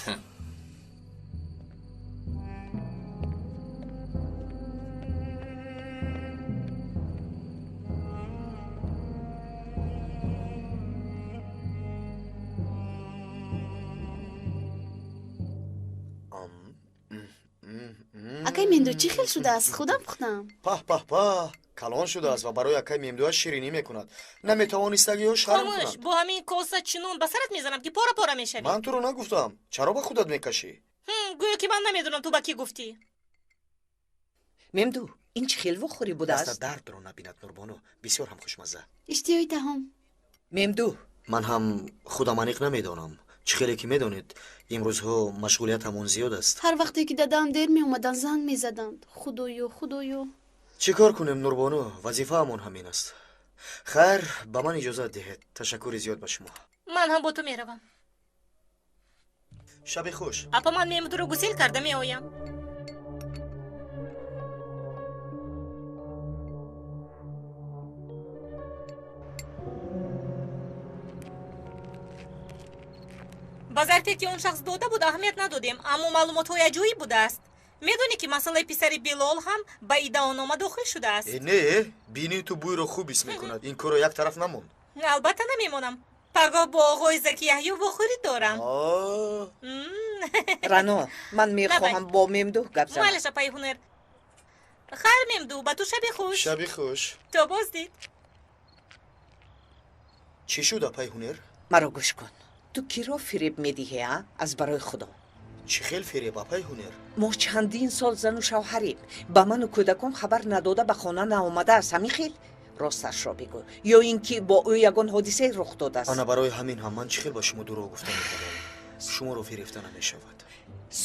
Акай Мемду чӣ хел шудааст? Худам пухтам. Паҳ паҳ паҳ, калон шудааст ва барои акай Мемдуаш ширинӣ мекунад. Наметавонистагиҳо шарм Хомӯш, кунанд. бо ҳамин коса чунон ба сарат мезанам, ки пора пора мешавӣ. Ман туро нагуфтам. Чаро ба худат мекашӣ? Гӯё ки ман намедонам ту ба кӣ гуфтӣ. Мемду, ин чӣ хел вохӯрӣ будааст? Даста дардро набинад, Нурбону. Бисёр ҳам хушмазза. Иштиҳои таом. Мемду. Ман ҳам худам аниқ намедонам. Чӣ хеле ки медонед, имрӯзҳо машғулиятамон зиёд аст. Ҳар вақте ки дадаам дер меомаданд, занг мезаданд. Худоё, худоё. Чӣ кор кунем, Нурбону? Вазифаамон ҳамин аст. Хайр, ба ман иҷозат диҳед. Ташаккури зиёд ба шумо. Ман ҳам бо ту меравам. Шаби хуш. Апа, ман Мемдуро гусел карда меоям. Ба зарфе ки он шахс дода буд аҳамият надодем, аммо маълумотҳои аҷоиб будааст. Медонӣ, ки масъалаи писари Билол ҳам ба иддаонома дохил шудааст? Не, бинии ту бӯйро хуб ҳис мекунад. Ин корро як тараф намонд. Албатта намемонам. Пагоҳ бо оғои Заки Яҳё вохӯрӣ дорам. Рано, ман мехоҳам бо Мемду гап занам. Майлаш, апаи Ҳунер. Хайр, Мемду, ба ту шаби хуш. Шаби хуш. То боздид. Чӣ шуд, апаи Ҳунер? Маро гӯш кун. Ту киро фиреб медиҳӣ, а? Аз барои Худо. Чӣ хел фиреб, апаи Ҳунер? Мо чандин сол зану шавҳарем. Ба ману кӯдакон хабар надода ба хона наомадааст. Ҳамин хел? Росташро бигӯ. Ё ин ки бо ӯ ягон ҳодисае рух додааст? Ана барои ҳамин ҳам ман чӣ хел ба шумо дурӯғ гуфта метавонам? Шуморо фирефта намешавад.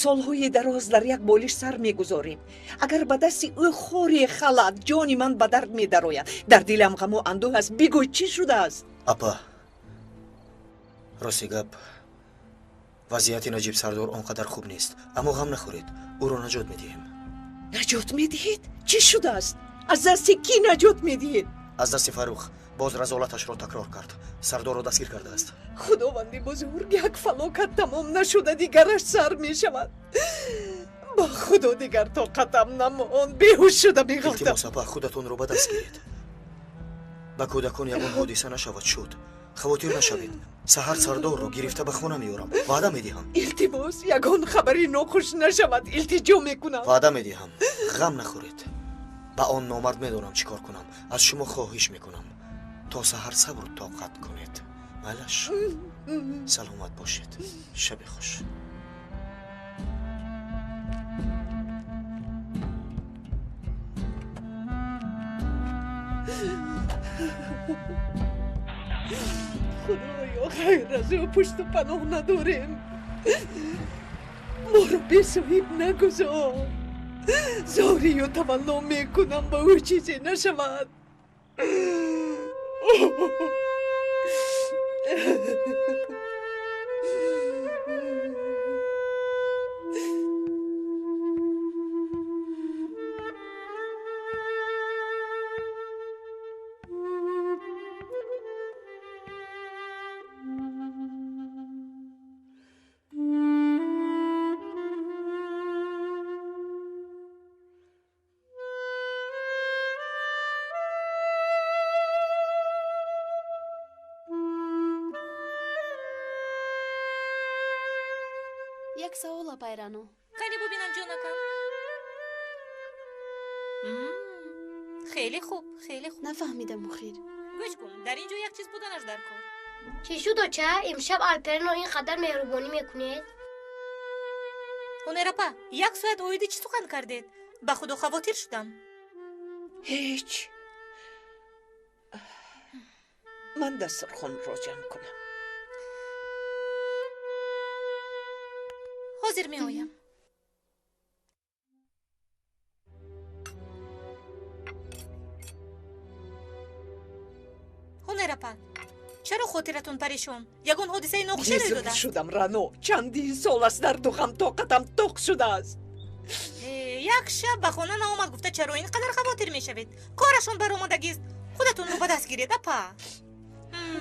Солҳои дароз дар як болиш сар мегузорем. Агар ба дасти ӯ хоре халад, ҷони ман ба дард медарояд. Дар дилам ғаму андӯҳ аст. Бигӯ, чӣ шудааст? Апа, рости гап, вазъияти Наҷиб Сардор он қадар хуб нест. Аммо ғам нахӯред, ӯро наҷот медиҳем. Наҷот медиҳед? Чӣ шудааст? Аз дасти кӣ наҷот медиҳед? Аз дасти Фаррух. Боз разолаташро такрор кард. Сардорро дастгир кардааст. Худованди бузург, як фалокат тамом нашуда дигараш сар мешавад. Ба Худо дигар тоқатам намонд, беҳуш шуда меғалтам. Илтимос, апа, худатонро ба даст гиред. Ба кӯдакон ягон ҳодиса нашавад шуд. Хавотир нашавед. Саҳар Сардорро гирифта ба хона меорам. Ваъда медиҳам. Илтимос, ягон хабари нохуш нашавад. Илтиҷо мекунам. Ваъда медиҳам. Ғам нахӯред. Ба он номард медонам чӣ кор кунам. Аз шумо хоҳиш мекунам. То саҳар сабру тоқат кунед. Майлаш. Саломат бошед. Шаби хуш. Худоё, ғайр аз ӯ пушту паноҳ надорем. Моро бесоҳиб нагузор. Зорию тавалло мекунам, ба ӯ чизе нашавад. Як савол, апай Рано. Кани бубинам, ҷонакам. Хеле хуб, хеле хуб. Нафаҳмидам охир. Гӯш кун, дар ин ҷо як чиз буданаш дар кор. Чӣ шуд, оча? Имшаб Алперино ин қадар меҳрубонӣ мекунед? Ҳунерапа, як соат оиди чӣ сухан кардед? Ба худо хавотир шудам. Ҳеҷ. Ман дастархонро ҷамъ кунам. Ҳозир меоям. Ҳунерапа, чаро хотиратон парешон? Ягон ҳодисаи нохуше рӯй додааст? Шудам, Рано. Чандин сол аст дарду ғам тоқатам тоқ шудааст. Як шаб ба хона наомад гуфта чаро ин қадар хавотир мешавед? Корашон баромадагист. Худатонро ба даст гиред, апа.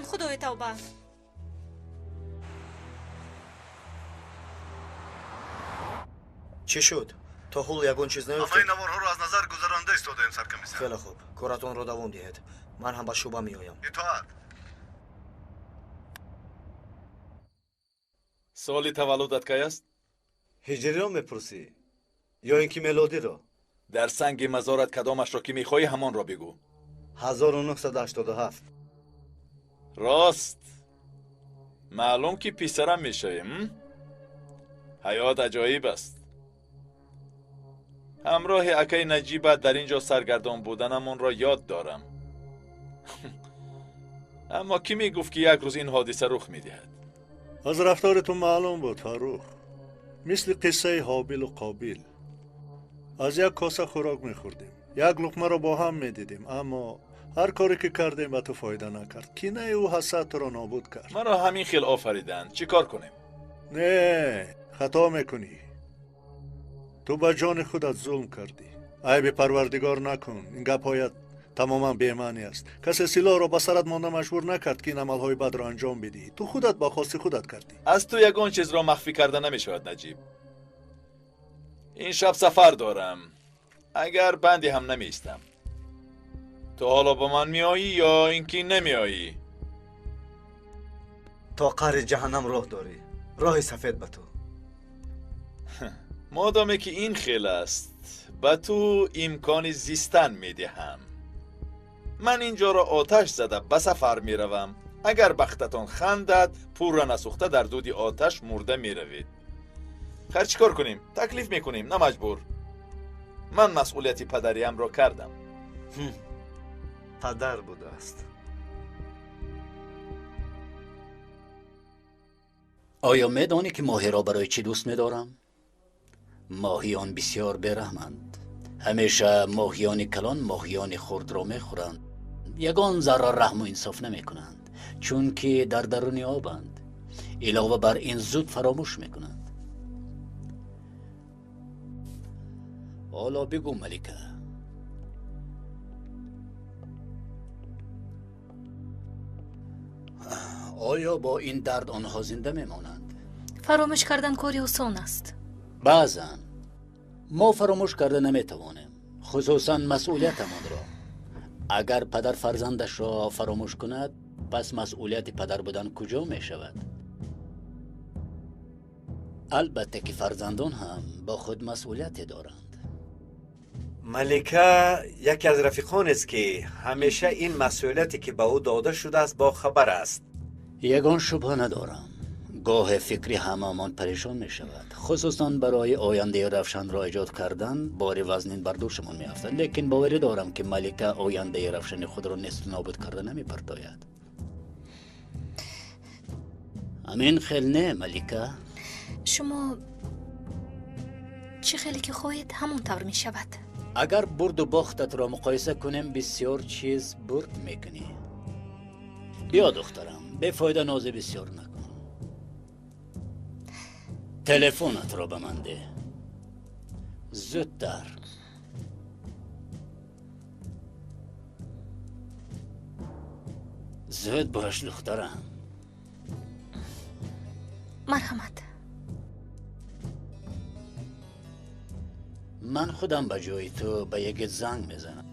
Худои тавба. Чӣ шуд? То ҳол ягон чиз наёфтед? Ҳамаи наворҳоро аз назар гузаронда истодаем, саркомиссар. Хеле хуб, коратонро давом диҳед. Ман ҳам ба шӯъба меоям. Итоат. Соли таваллудат кай аст? Ҳиҷриро мепурсӣ ё ин ки мелодиро? Дар санги мазорат кадомашро ки мехоҳӣ ҳамонро бигӯ. 1987. Рост. Маълум ки писарам мешавем. Ҳаёт аҷоиб аст. Ҳамроҳи акаи Наҷиба дар ин ҷо саргардон буданамонро ёд дорам. Аммо кӣ мегуфт ки як рӯз ин ҳодиса рух медиҳад? Аз рафтори ту маълум буд, Фаррух. Мисли қиссаи Ҳобилу Қобил. Аз як коса хӯрок мехӯрдем, як луқмаро бо ҳам медидем, аммо ҳар коре ки кардем ба ту фоида накард. Кинаи ӯ ҳасад туро нобуд кард. Маро ҳамин хел офариданд. Чӣ кор кунем? Не, хато мекунӣ. Ту ба ҷони худат зулм кардӣ. Айби Парвардигор накун. Ин гапҳоят тамоман бемаънӣ аст. Касе силоҳро ба сарат монда маҷбур накард ки ин амалҳои бадро анҷом бидиҳӣ. Ту худат ба хости худат кардӣ. Аз ту ягон чизро махфӣ карда намешавад, Наҷиб. Ин шаб сафар дорам. Агар банде ҳам намеистам. Ту ҳоло ба ман меоӣ ё ин ки намеоӣ? То қаъри ҷаҳаннам роҳ дорӣ. Роҳи сафед ба ту. Модоме ки ин хел аст, ба ту имкони зистан медиҳам. Ман ин ҷоро оташ зада ба сафар меравам. Агар бахтатон хандад, пурра насӯхта дар дуди оташ мурда меравед. Хар чӣ кор кунем? Таклиф мекунем, на маҷбур. Ман масъулияти падариамро кардам. Падар будааст. Оё медонӣ ки моҳиро барои чӣ дӯст медорам? Моҳиён бисёр бераҳманд. Ҳамеша моҳиёни калон моҳиёни хурдро мехӯранд. Ягон зарра раҳму инсоф намекунанд, чунки дар даруни обанд. Илова бар ин зуд фаромӯш мекунанд. Ҳоло бигӯ, Малика. Оё бо ин дард онҳо зинда мемонанд? Фаромӯш кардан кори осон аст. Баъзан мо фаромӯш карда наметавонем, хусусан масъулиятамонро. Агар падар фарзандашро фаромӯш кунад, пас масъулияти падар будан куҷо мешавад? Албатта ки фарзандон ҳам бо худ масъулияте доранд. Малика яке аз рафиқонест ки ҳамеша ин масъулияте ки ба ӯ дода шудааст бохабар аст. Ягон шубҳа надорам. Гоҳе фикри ҳамаамон парешон мешавад, хусусан барои ояндаи равшанро эҷод кардан бори вазнин бар дӯшамон меафтад. Лекин боварӣ дорам ки Малика ояндаи равшани худро несту нобуд карда намепартояд. Ҳамин хел не, Малика? Шумо чӣ хеле ки хоҳед, ҳамон тавр мешавад. Агар бурду бохтатро муқоиса кунем, бисёр чиз бурд мекунӣ. Биё, духтарам, Бефоида нози бисёр накун. Телефонатро ба ман деҳ. Зудтар. Зуд бош, духтарам. Марҳамат. Ман худам ба ҷои ту ба Йигит занг мезанам.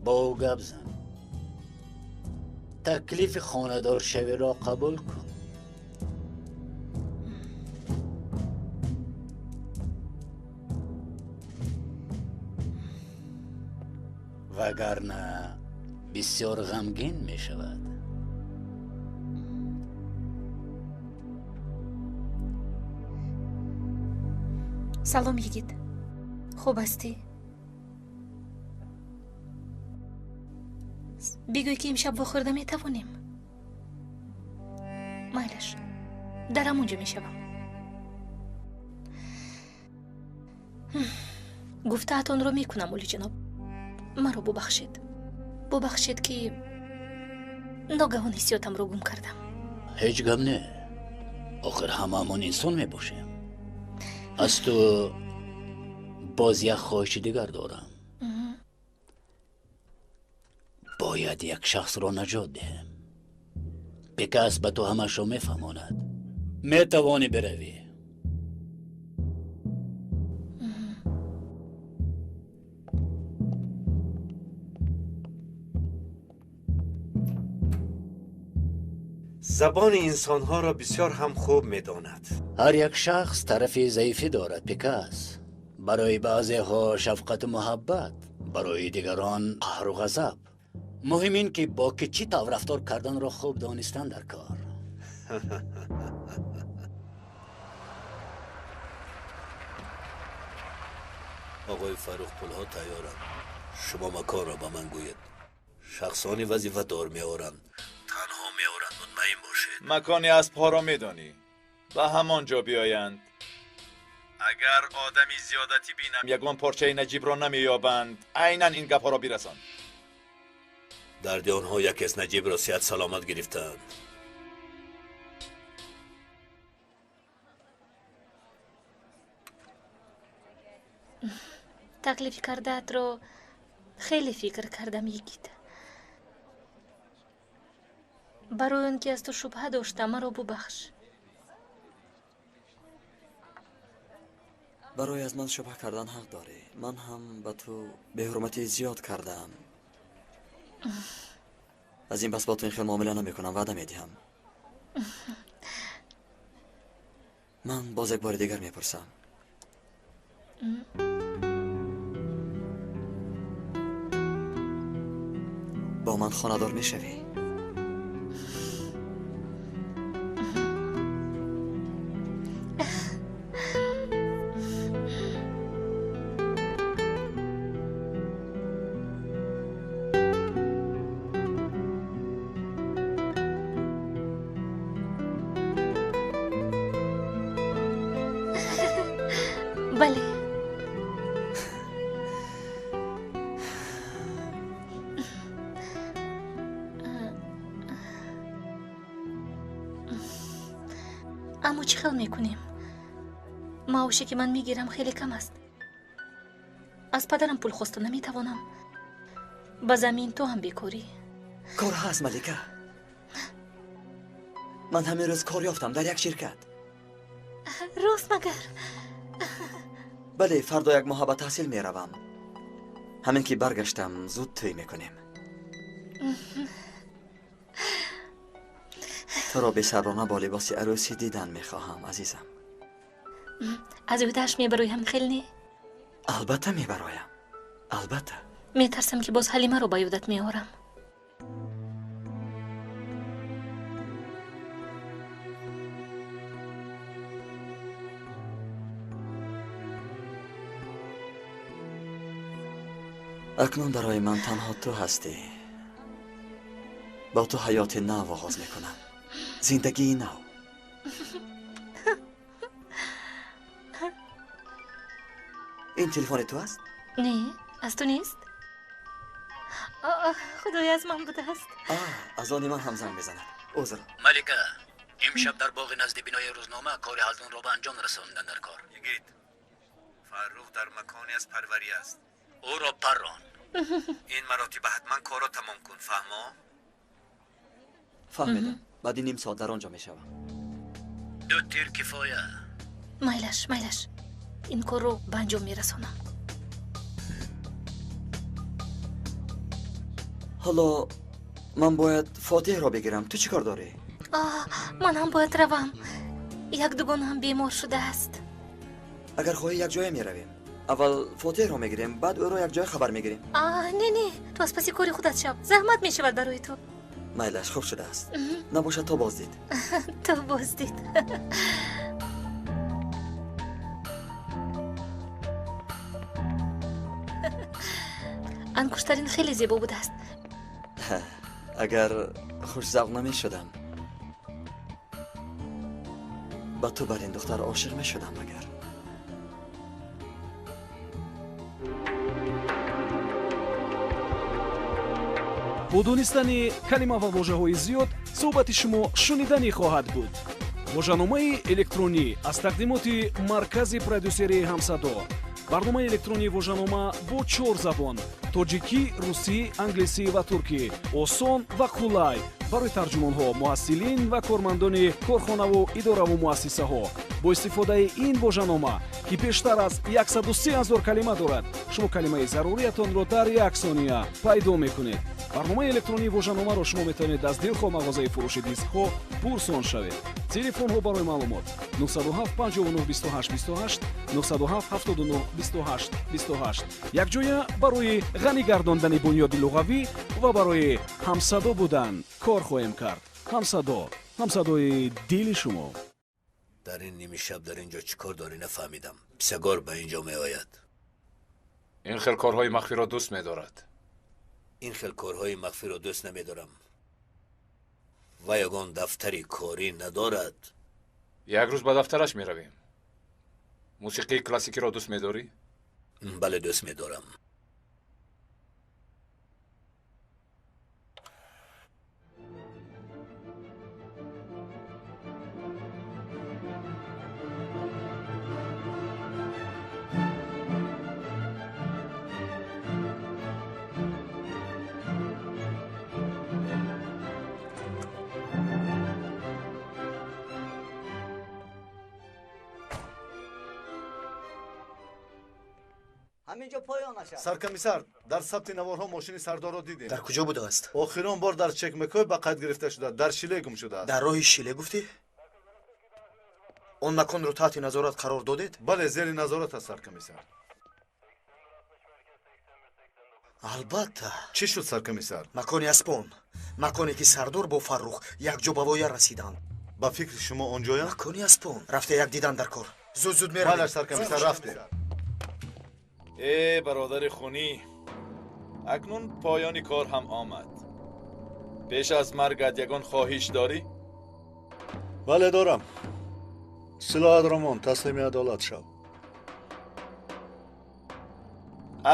Бо ӯ гап зан. Таклифи хонадоршавиро қабул кун. Вагарна бисёр ғамгин мешавад. Салом, Йигит. Хуб ҳастӣ? Бигӯй, ки имшаб вохӯрда метавонем. Майлаш, дар ҳамон ҷо мешавам. Гуфтаатонро мекунам, олиҷаноб. Маро бубахшед. Бубахшед, ки ногаҳон ҳиссиётамро гум кардам. Ҳеҷ гап не. Охир ҳамаамон инсон мебошем. Аз ту боз як хоҳиши дигар дорам. Бояд як шахсро наҷот диҳем. Бекас ба ту ҳамашро мефаҳмонад. Метавонӣ биравӣ. Забони инсонҳоро бисёр ҳам хуб медонад. Ҳар як шахс тарафи заифӣ дорад, Пикас. Барои баъзеҳо шафқату муҳаббат, барои дигарон қаҳру ғазаб. Муҳим ин ки бо ки чӣ тавр рафтор карданро хуб донистан дар кор. Оғои Фаррух, пулҳо тайёранд. Шумо маконро ба ман гӯед. Шахсони вазифадор меоранд. Танҳо меоранд, мутмаин бошед. Макони аспҳоро медонӣ. Ба ҳамон ҷо биёянд. Агар одами зиёдатӣ бинам, ягон порчаи Наҷибро намеёбанд. Айнан ин гапҳоро бирасон. Дарди онҳо якест, Наҷибро сиҳат саломат гирифтаанд. Таклиф кардаатро хеле фикр кардам, Йигит. Барои он ки аз ту шубҳа доштам, маро бубахш. Барои аз ман шубҳа кардан ҳақ дорӣ. Ман ҳам ба ту беҳурматӣ зиёд кардаам. Аз ин пас бо ту ин хел муомила намекунам, ваъда медиҳам. Ман боз як бори дигар мепурсам. Бо ман хонадор мешавӣ? Бале. Аммо чӣ хел мекунем? Маоше ки ман мегирам хеле кам аст. Аз падарам пул хоста наметавонам. Ба замин ту ҳам бекорӣ. Кор ҳаст, Малика. Ман ҳамин рӯз кор ёфтам дар як ширкат. Рост магар? Бале, фардо як моҳа ба таҳсил меравам. Ҳамин ки баргаштам, зуд тӯй мекунем. Туро бесаброна бо либоси арӯсӣ дидан мехоҳам, азизам. Аз ӯҳдааш мебароям, хел не? Албатта мебароям, албатта. Метарсам, ки боз Ҳалимаро ба ёдат меорам. Акнун барои ман танҳо ту ҳастӣ. Бо ту ҳаёти нав оғоз мекунам. Зиндагии нав. Ин телефони ту аст? Не, аз ту нест. Худои аз ман будааст. Аз они ман ҳам занг мезанад. Узр. Малика, имшаб дар боғи назди бинои рӯзнома кори ҳалдунро ба анҷом расондан дар кор. Йигит, Фаррух дар макони аз парварӣ аст. Ӯро паррон. Ин маротиба ҳатман корро тамом кун, фаҳмо? Фаҳмидам. Баъди ним соат дар он ҷо мешавам. Ду тир кифоя. Майлаш, майлаш. Ин корро ба анҷом мерасонам. Ҳоло ман бояд Фотиҳро бигирам. Ту чӣ кор дорӣ? Ман ҳам бояд равам. Як дугонаам бемор шудааст. Агар хоҳӣ якҷоя меравем. Аввал Фотиҳро мегирем, баъд ӯро якҷоя хабар мегирем. Не, не, ту аз паси кори худат шав. Заҳмат мешавад барои ту. Майлаш, хуб шудааст. Набошад то боздид. То боздид. Ангуштарин хеле зебо будааст. Агар хушзавқ намешудам, ба ту бар ин духтар ошиқ мешудам. Агар бо донистани калима ва вожаҳои зиёд суҳбати шумо шуниданӣ хоҳад буд. Вожаномаи электронӣ аз тақдимоти маркази продюсерии Ҳамсадо. Барномаи электронии вожанома бо 4 забон: тоҷикӣ, русӣ, англисӣ ва туркӣ. Осон ва қулай барои тарҷумонҳо, муҳассилин ва кормандони корхонаву идораву муассисаҳо. Бо истифодаи ин вожанома, ки бештар аз 103 000 калима дорад, шумо калимаи заруриятонро дар як сония пайдо мекунед. Барномаи электронии вожаномаро шумо метавонед аз дилхоҳ мағозаи фурӯши дискҳо пурсон шавед. Телефонҳо барои маълумот 907 59 28 28, 907 79 28 28. Якҷоя барои ғанӣ гардондани бунёди луғавӣ ва барои ҳамсадо будан кор хоҳем кард. Ҳамсадо, ҳамсадои дили шумо. Дар ин ними шаб дар ин ҷо чӣ кор дорӣ нафаҳмидам. Писагор ба ин ҷо меояд. Ин хел корҳои махфиро дӯст медорад. Ин хел корҳои махфиро дӯст намедорам. Ва ягон дафтари корӣ надорад. Як рӯз ба дафтараш меравем. Мусиқии классикиро дӯст медорӣ? Бале, дӯст медорам. Саркомиссар, дар сабти наворҳо мошини сардорро дидем. Дар куҷо будааст? Охирон бор дар Чекмекой ба қайд гирифта шуда, дар Шиле гум шудааст. Дар роҳи Шиле гуфтӣ? Он маконро таҳти назорат қарор додед? Бале, зери назорат аст, саркомиссар. Албатта. Чӣ шуд, саркомиссар? Макони аспон, маконе ки сардор бо Фаррух якҷо ба воя расиданд. Ба фикри шумо он ҷоянд? Макони аспон. Рафта як дидан дар кор. Зуд зуд меравем. Бале, саркомиссар, рафтем. Э бародари хунӣ, акнун поёни кор ҳам омад. Пеш аз маргат ягон хоҳиш дорӣ? Бале, дорам. Силоҳатро мон, таслими адолат шав.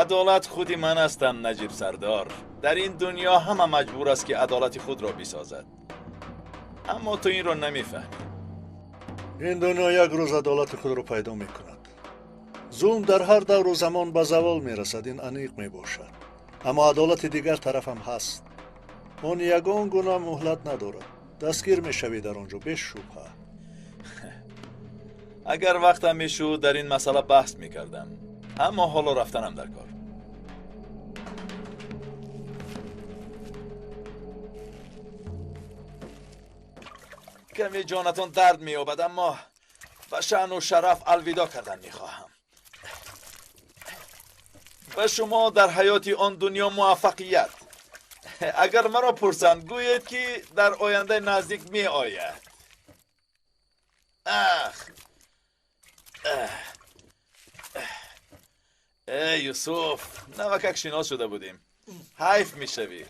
Адолат худи ман ҳастам, Наҷиб сардор. Дар ин дунё ҳама маҷбур аст, ки адолати худро бисозад. Аммо ту инро намефаҳмӣ. Ин дунё як рӯз адолати худро пайдо мекунад. Зулм дар ҳар давру замон ба завол мерасад, ин аниқ мебошад. Аммо адолати дигар тарафам ҳаст. Он ягон гуна муҳлат надорад. Дастгир мешавӣ дар он ҷо бешубҳа. Агар вақтам мешуд, дар ин масъала баҳс мекардам. Аммо ҳоло рафтанам дар кор. Каме ҷонатон дард меёбад, аммо ба шаъну шараф алвидо кардан мехоҳам. Ба шумо дар ҳаёти он дунё муваффақият. Агар маро пурсанд, гӯед, ки дар ояндаи наздик меояд. Ах! Э, Юсуф, навакак шинос шуда будем. Ҳайф мешавӣ.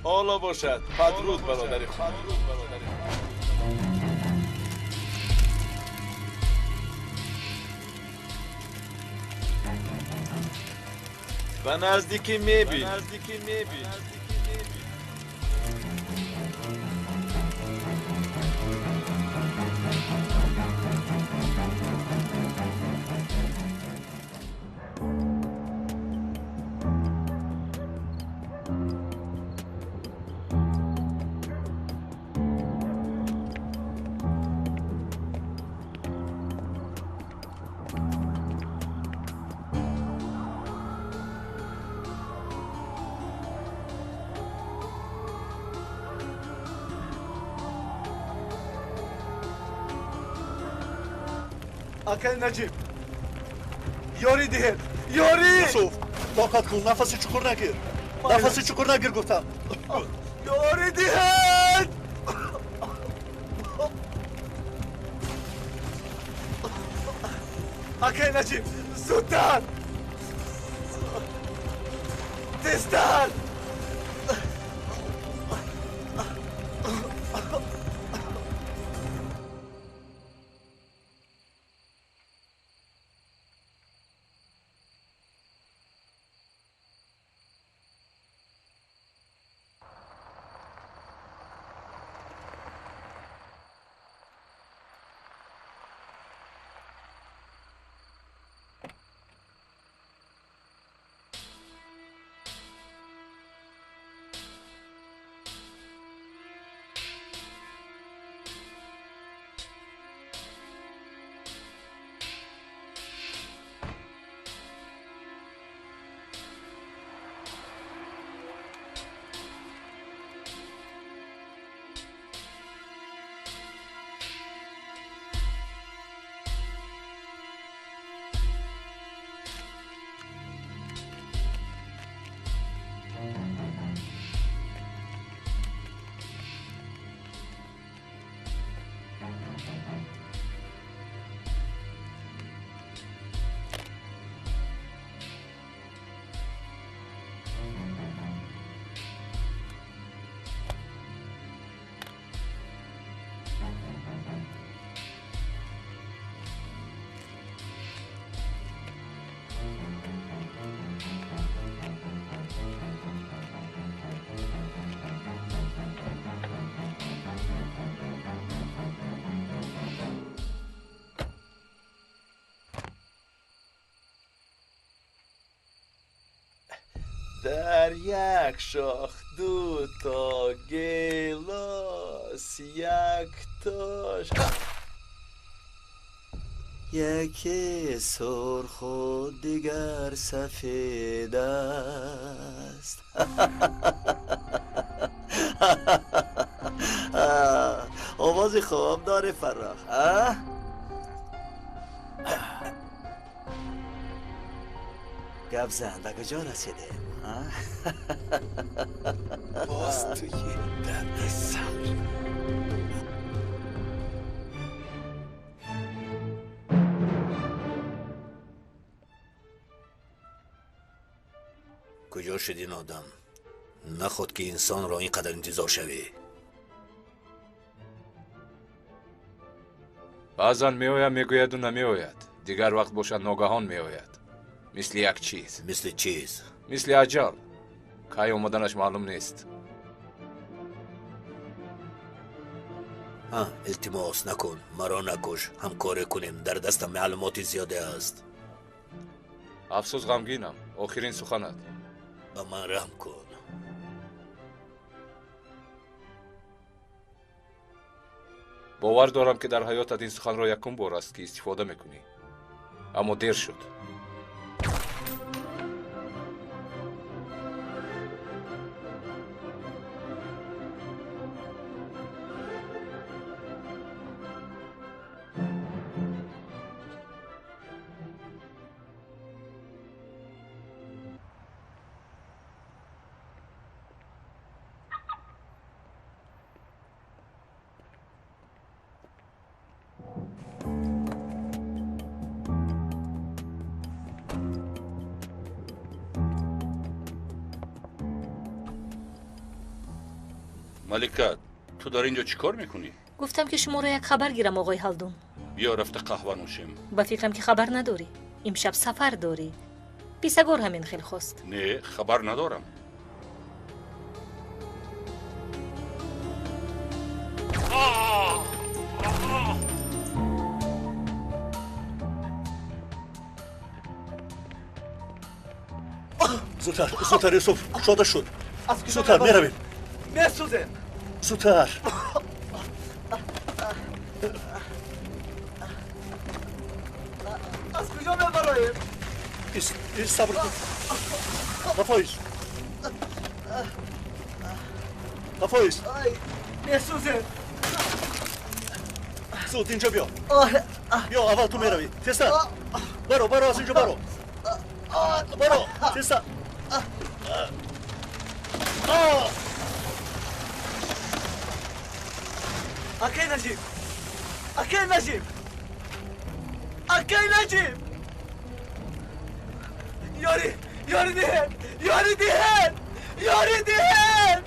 Ҳоло бошад, падруд бародари хуб. Ба наздикӣ мебинем. Акай Наҷиб, ёрӣ диҳед, ёрӣ! Юсуф, тоқат кун, нафаси чуқур нагир. Нафаси чуқур нагир гуфтам. Ёрӣ диҳед! Акай Наҷиб, зудтар! Тезтар! Дар як шох ду то гелос, як тош. Яке сурху дигар сафед аст. Овози хуб дори Фаррох, а? Гап зан, ба куҷо расидем? Боз туи дарди сар. Куҷо шуд ин одам? Наход ки инсонро ин қадар интизор шавӣ. Баъзан меоям, мегӯяду намеояд. Дигар вақт бошад ногаҳон меояд. Мисли як чиз. Мисли чиз? Мисли аҷал. Кай омаданаш маълум нест. Илтимос накун, маро накуш, ҳамкорӣ кунем. Дар дастам маълумоти зиёде аст. Афсӯс, ғамгинам. Охирин суханат. Ба ман раҳм кун. Бовар дорам, ки дар ҳаётат ин суханро якум бор аст, ки истифода мекунӣ. Аммо дер шуд. Малика, ту дар ин ҷо чӣ кор мекунӣ? Гуфтам ки шуморо як хабар гирам, оғои Ҳалдун. Биё рафта қаҳва нӯшем. Ба фикрам ки хабар надорӣ. Имшаб сафар дорӣ. Писагор ҳамин хел хост. Не, хабар надорам. Зудтар, зудтар, Юсуф, кушода шуд. Зудтар, меравем. Месӯзем. Зудтар. Аз куҷо мебароем? Ист, сабр кун. Қафоист. Қафоист. Месӯзем. Зуд инҷо биё. Биё, аввал ту меравӣ. Тезтар. Баро, баро, аз инҷо баро. Баро, тезтар. Акай Наҷиб! Акай Наҷиб! Акай Наҷиб! Ёри! Ёри диҳед! Ёри диҳед! Ёри диҳед!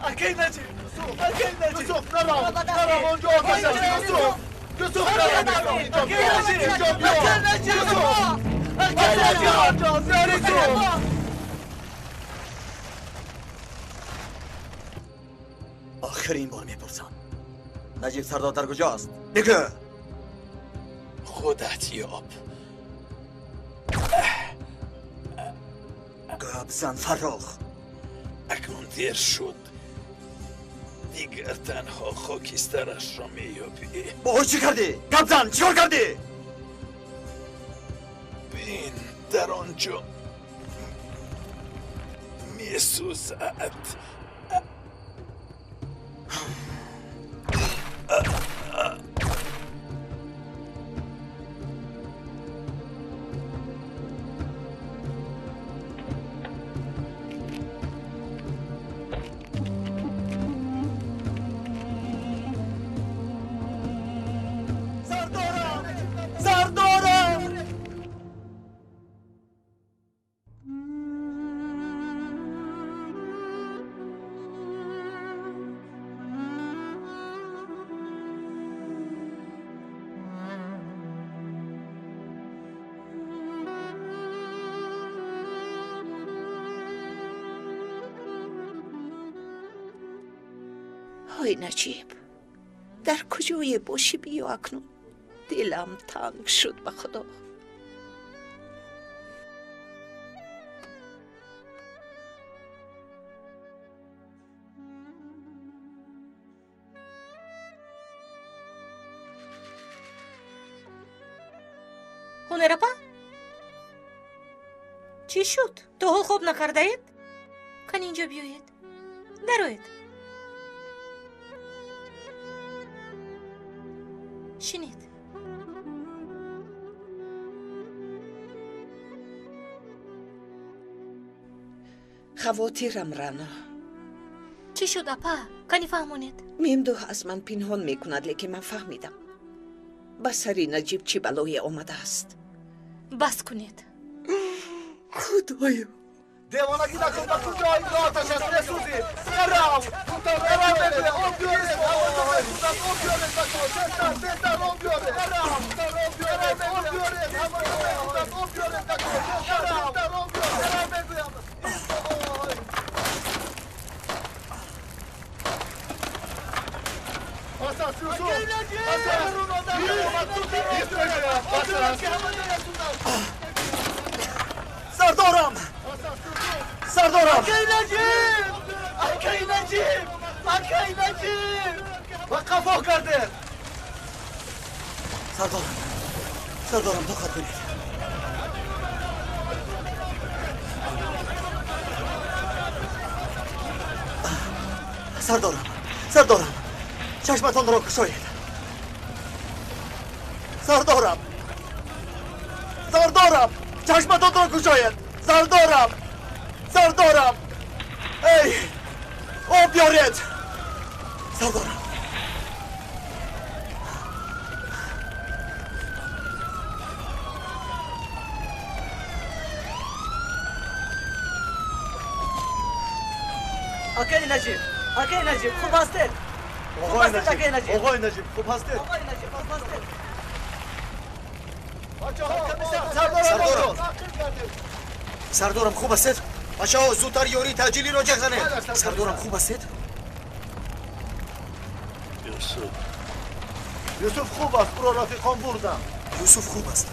Акай Наҷиб! Акай Наҷиб! Юсуф, нарав! Нарав, он ҷо оташ аст! Юсуф! Юсуф, нарав! Акай Наҷиб! Акай Наҷиб! Акай Наҷиб! Ёри диҳед! Охирин бор мепурсам. Наҷиб Сардор дар куҷост? Бигӯ! Худат ёб. Гап зан, Фаррух. Акнун дер шуд. Дигар танҳо хокистарашро меёбӣ. Бо ӯ чӣ кардӣ? Гап зан, чӣ кор кардӣ? Бин, дар он ҷо месӯзад. Ҳой Наҷиб, дар куҷое бошӣ биё акнун. Дилам танг шуд ба Худо. Ҳунарапа? Чӣ шуд? То ҳол хоб накардаед? Кани инҷо биёед. Дароед. Шинед. Хавотирам, Рано. Чӣ шуд, апа? Кани фаҳмонед. Мемдуҳ аз ман пинҳон мекунад, лекин ман фаҳмидам. Ба сари Наҷиб чӣ балое омадааст. Бас кунед. Худоё! Девонагӣ накун, ба куҷо ин оташ аст? Месӯзӣ. Нарав! Нарав, мегӯям. Об биёред! Ҳавото месӯзад. Об биёред, бачаҳо. Тезтар, тезтар об биёред. Нарав! Об биёред, об биёред. Ҳавото месӯзад. Об биёред, бачаҳо. Тезтар, тезтар об биёред. Нарав, мегӯям. Бас аст, Юсуф! Бас аст! Ист мегӯям. Бас аст! Сардорам! Сардорам! Акай Наҷиб! Акай Наҷиб! Акай Наҷиб! Ба қафо кардед! Сардорам! Сардорам, тоқат кунед. Сардорам! Сардорам! Чашматонро кушоед! Сардорам! Сардорам! Чашматонро кушоед! Сардорам! Сардорам! Эй! Об биёред! Сардорам! Акай Наҷиб! Акай Наҷиб, хуб ҳастед? Оғои Наҷиб, оғои Наҷиб, хуб ҳастед? Оғои Наҷиб, хуб ҳастед? Сардорам, сардорам, хуб ҳастед? Бачаҳо, зудтар ёрии таъҷилиро ҷеғ занед. Сардорам, хуб ҳастед? Юсуф, Юсуф хуб аст, ӯро рафиқон бурданд. Юсуф хуб аст.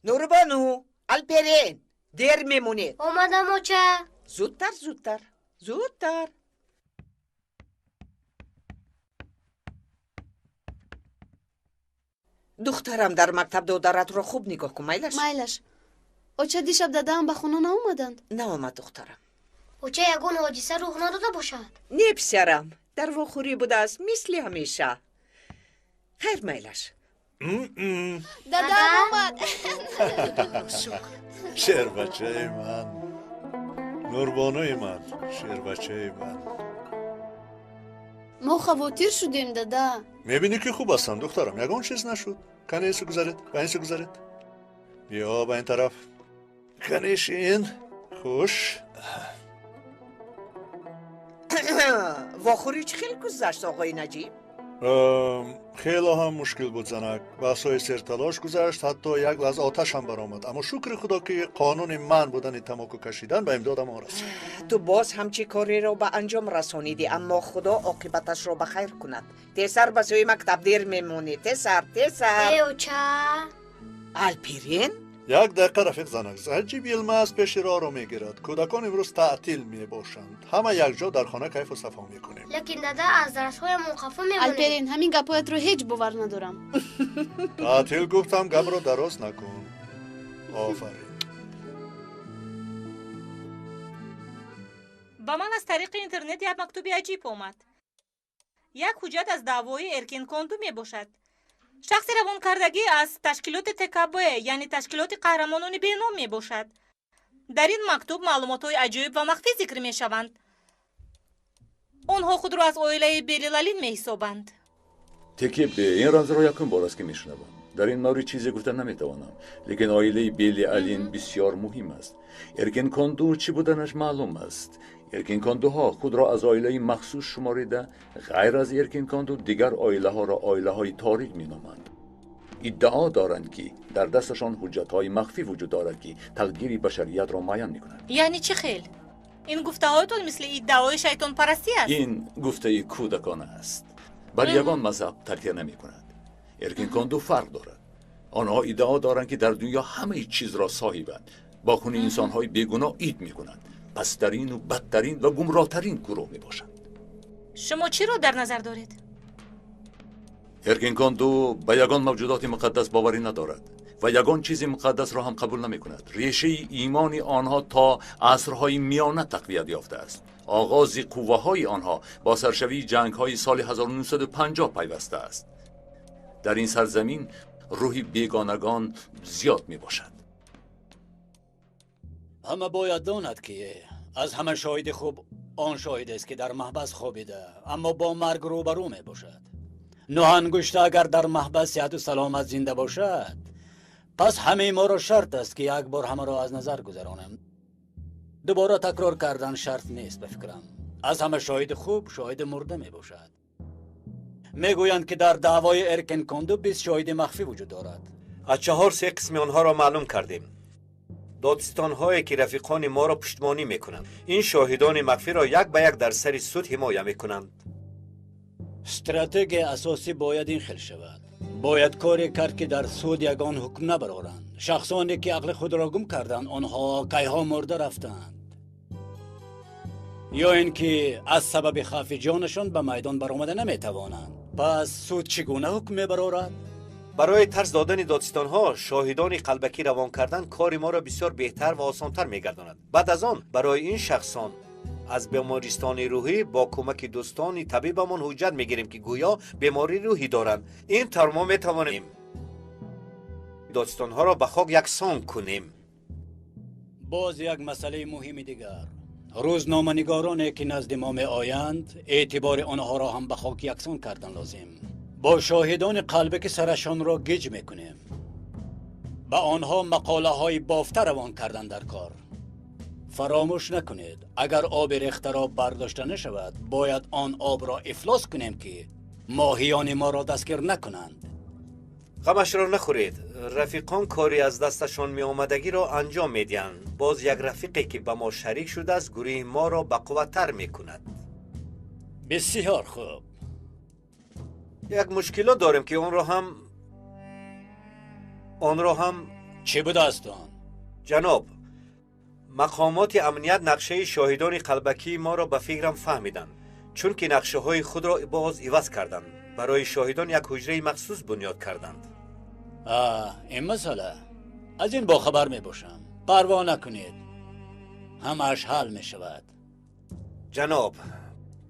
Нурбону, Алперен, дер мемонед. Омадам, оча. Зудтар, зудтар, зудтар. Духтарам, дар мактаб додаратро хуб нигоҳ кун, майлаш? Майлаш. Оча, дишаб дадаам ба хона наомаданд? Наомад, духтарам. Оча, ягон ҳодиса рух надода бошад? Не, писарам, дар вохӯрӣ будааст, мисли ҳамеша. Хайр, майлаш. Дадам омад. Шербачаи ман, Нурбонуи ман, шербачаи ман. Мо хавотир шудем, дада. Мебинӣ ки хуб ҳастам, духтарам, ягон чиз нашуд. Кане ин су гузаред, ба ин су гузаред. Биё ба ин тараф. Кане шин. Хуш. Вохӯрӣ чӣ хел гузашт, оғои Наҷиб? Хело ҳам мушкил буд, занак. Баҳсҳои серталош гузашт, ҳатто як лаҳза оташ ҳам баромад. Аммо шукри худо ки қонуни манъ будани тамоку кашидан ба имдодам расид. Ту боз ҳам чӣ кореро ба анҷом расонидӣ, аммо худо оқибаташро ба хайр кунад. Тезтар ба сӯи мактаб, дер мемонӣ. Тезтар, тезтар. Э, оча. Алперен? Як дақиқа, рафиқ занак. Аҷиб Йилмаз пеши роҳро мегирад. Кӯдакон имрӯз таътил мебошанд. Ҳама якҷо дар хона кайфу сафо мекунем. Лекин дада, аз дарсҳоямон қафо мемонем. Алперен, ҳамин гапҳоятро ҳеҷ бовар надорам. Таътил гуфтам, гапро дароз накун. Офарин. Ба ман аз тариқи интернет як мактуби аҷиб омад. Як ҳуҷҷат аз даъвои Эркин Конду мебошад. Шахси равонкардагӣ аз ташкилоти ТКБ, яъне ташкилоти қаҳрамонони беном мебошад. Дар ин мактуб маълумотҳои аҷоиб ва махфӣ зикр мешаванд. Онҳо худро аз оилаи Белилалин меҳисобанд. ТКБ ин рамзро якум бор аст ки мешунавам. Дар ин маврид чизе гуфта наметавонам, лекин оилаи Бели Алин бисёр муҳим аст. Эркин Конду чӣ буданаш маълум аст. Эркин Кондуҳо худро аз оилаи махсус шуморида, ғайр аз Эркин Конду дигар оилаҳоро оилаҳои торик меноманд. Иддао доранд, ки дар дасташон ҳуҷҷатҳои махфӣ вуҷуд дорад, ки тақдири башариятро муайян мекунад. Яъне чӣ хел? Ин гуфтаҳоятон мисли иддаои шайтонпарастӣ аст. Ин гуфтаи кӯдакона аст. Бар ягон мазҳаб такя намекунад. Эркин Конду фарқ дорад. Онҳо иддао доранд, ки дар дунё ҳамаи чизро соҳибанд, бо хуни инсонҳои бегуноҳ ид мекунанд. Пасттарину бадтарин ва гумроҳтарин гурӯҳ мебошанд. Шумо чиро дар назар доред? Эркин Конду ба ягон мавҷудоти муқаддас боварӣ надорад ва ягон чизи муқаддасро ҳам қабул намекунад. Решаи имони онҳо то асрҳои миёна тақвият ёфтааст. Оғози қувваҳои онҳо бо саршавии ҷангҳои соли 1950 пайваста аст. Дар ин сарзамин рӯҳи бегонагон зиёд мебошад. Ҳама бояд донад, ки аз ҳама шоҳиди хуб он шоҳид аст, ки дар маҳбас хобида, аммо бо марг рӯбарӯ мебошад. Нӯҳангушта агар дар маҳбас сиҳату саломат зинда бошад, пас ҳамаи моро шарт аст, ки як бор ҳамаро аз назар гузаронем. Дубора такрор кардан шарт нест, ба фикрам. Аз ҳама шоҳиди хуб шоҳиди мурда мебошад. Мегӯянд, ки дар даъвои Эркин Конду 20 шоҳиди махфӣ вуҷуд дорад. Аз 4-3 қисми онҳоро маълум кардем. Додситонҳое, ки рафиқони моро пуштмонӣ мекунанд, ин шоҳидони махфиро як ба як дар сари суд ҳимоя мекунанд. Стратегияи асосӣ бояд ин хел шавад. Бояд коре кард, ки дар суд ягон ҳукм набароранд. Шахсоне, ки ақли худро гум карданд, онҳо кайҳо мурда рафтанд, ё ин ки аз сабаби хавфи ҷонашон ба майдон баромада наметавонанд. Пас суд чӣ гуна ҳукм мебарорад? Барои тарс додани додситонҳо шоҳидони қалбакӣ равон кардан кори моро бисёр беҳтар ва осонтар мегардонад. Баъд аз он барои ин шахсон аз бемористони рӯҳӣ бо кӯмаки дӯстони табибамон ҳуҷҷат мегирем, ки гӯё бемории рӯҳӣ доранд. Ин тавр мо метавонем додситонҳоро ба хок яксон кунем. Боз як масъалаи муҳими дигар. Рӯзноманигороне, ки назди мо меоянд, эътибори онҳоро ҳам ба хок яксон кардан лозим. Бо шоҳидони қалбе, ки сарашонро гиҷ мекунем, ба онҳо мақолаҳои бофта равон кардан дар кор. Фаромӯш накунед, агар оби рехтаро бардошта нашавад, бояд он обро ифлос кунем, ки моҳиёни моро дастгир накунанд. Ғамашро нахӯред. Рафиқон кори аз дасташон меомадагиро анҷом медиҳанд. Боз як рафиқе, ки ба мо шарик шудааст, гурӯҳи моро бақувваттар мекунад. Бисёр хуб. Як мушкилот дорем, ки онро ҳам чӣ будааст он? Ҷаноб, мақомоти амният нақшаи шоҳидони қалбакии моро ба фикрам фаҳмиданд, чунки нақшаҳои худро боз иваз карданд. Барои шоҳидон як ҳуҷраи махсус бунёд карданд. Ин масъала аз ин бохабар мебошам. Парво накунед, ҳамааш ҳал мешавад. Ҷаноб,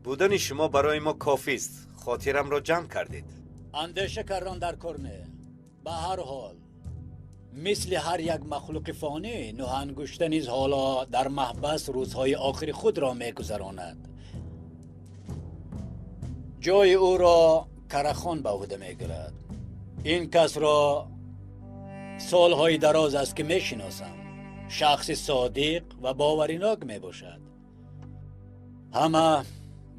будани шумо барои мо кофист. Хотирамро ҷамъ кардед. Андеша кардан дар кор не. Ба ҳар ҳол, мисли ҳар як махлуқи фонӣ, нӯҳангушта низ ҳоло дар маҳбас рӯзҳои охири худро мегузаронад. Ҷои ӯро Карахон ба ӯҳда мегирад. Ин касро солҳои дароз аст, ки мешиносам. Шахси содиқ ва боваринок мебошад. Ҳама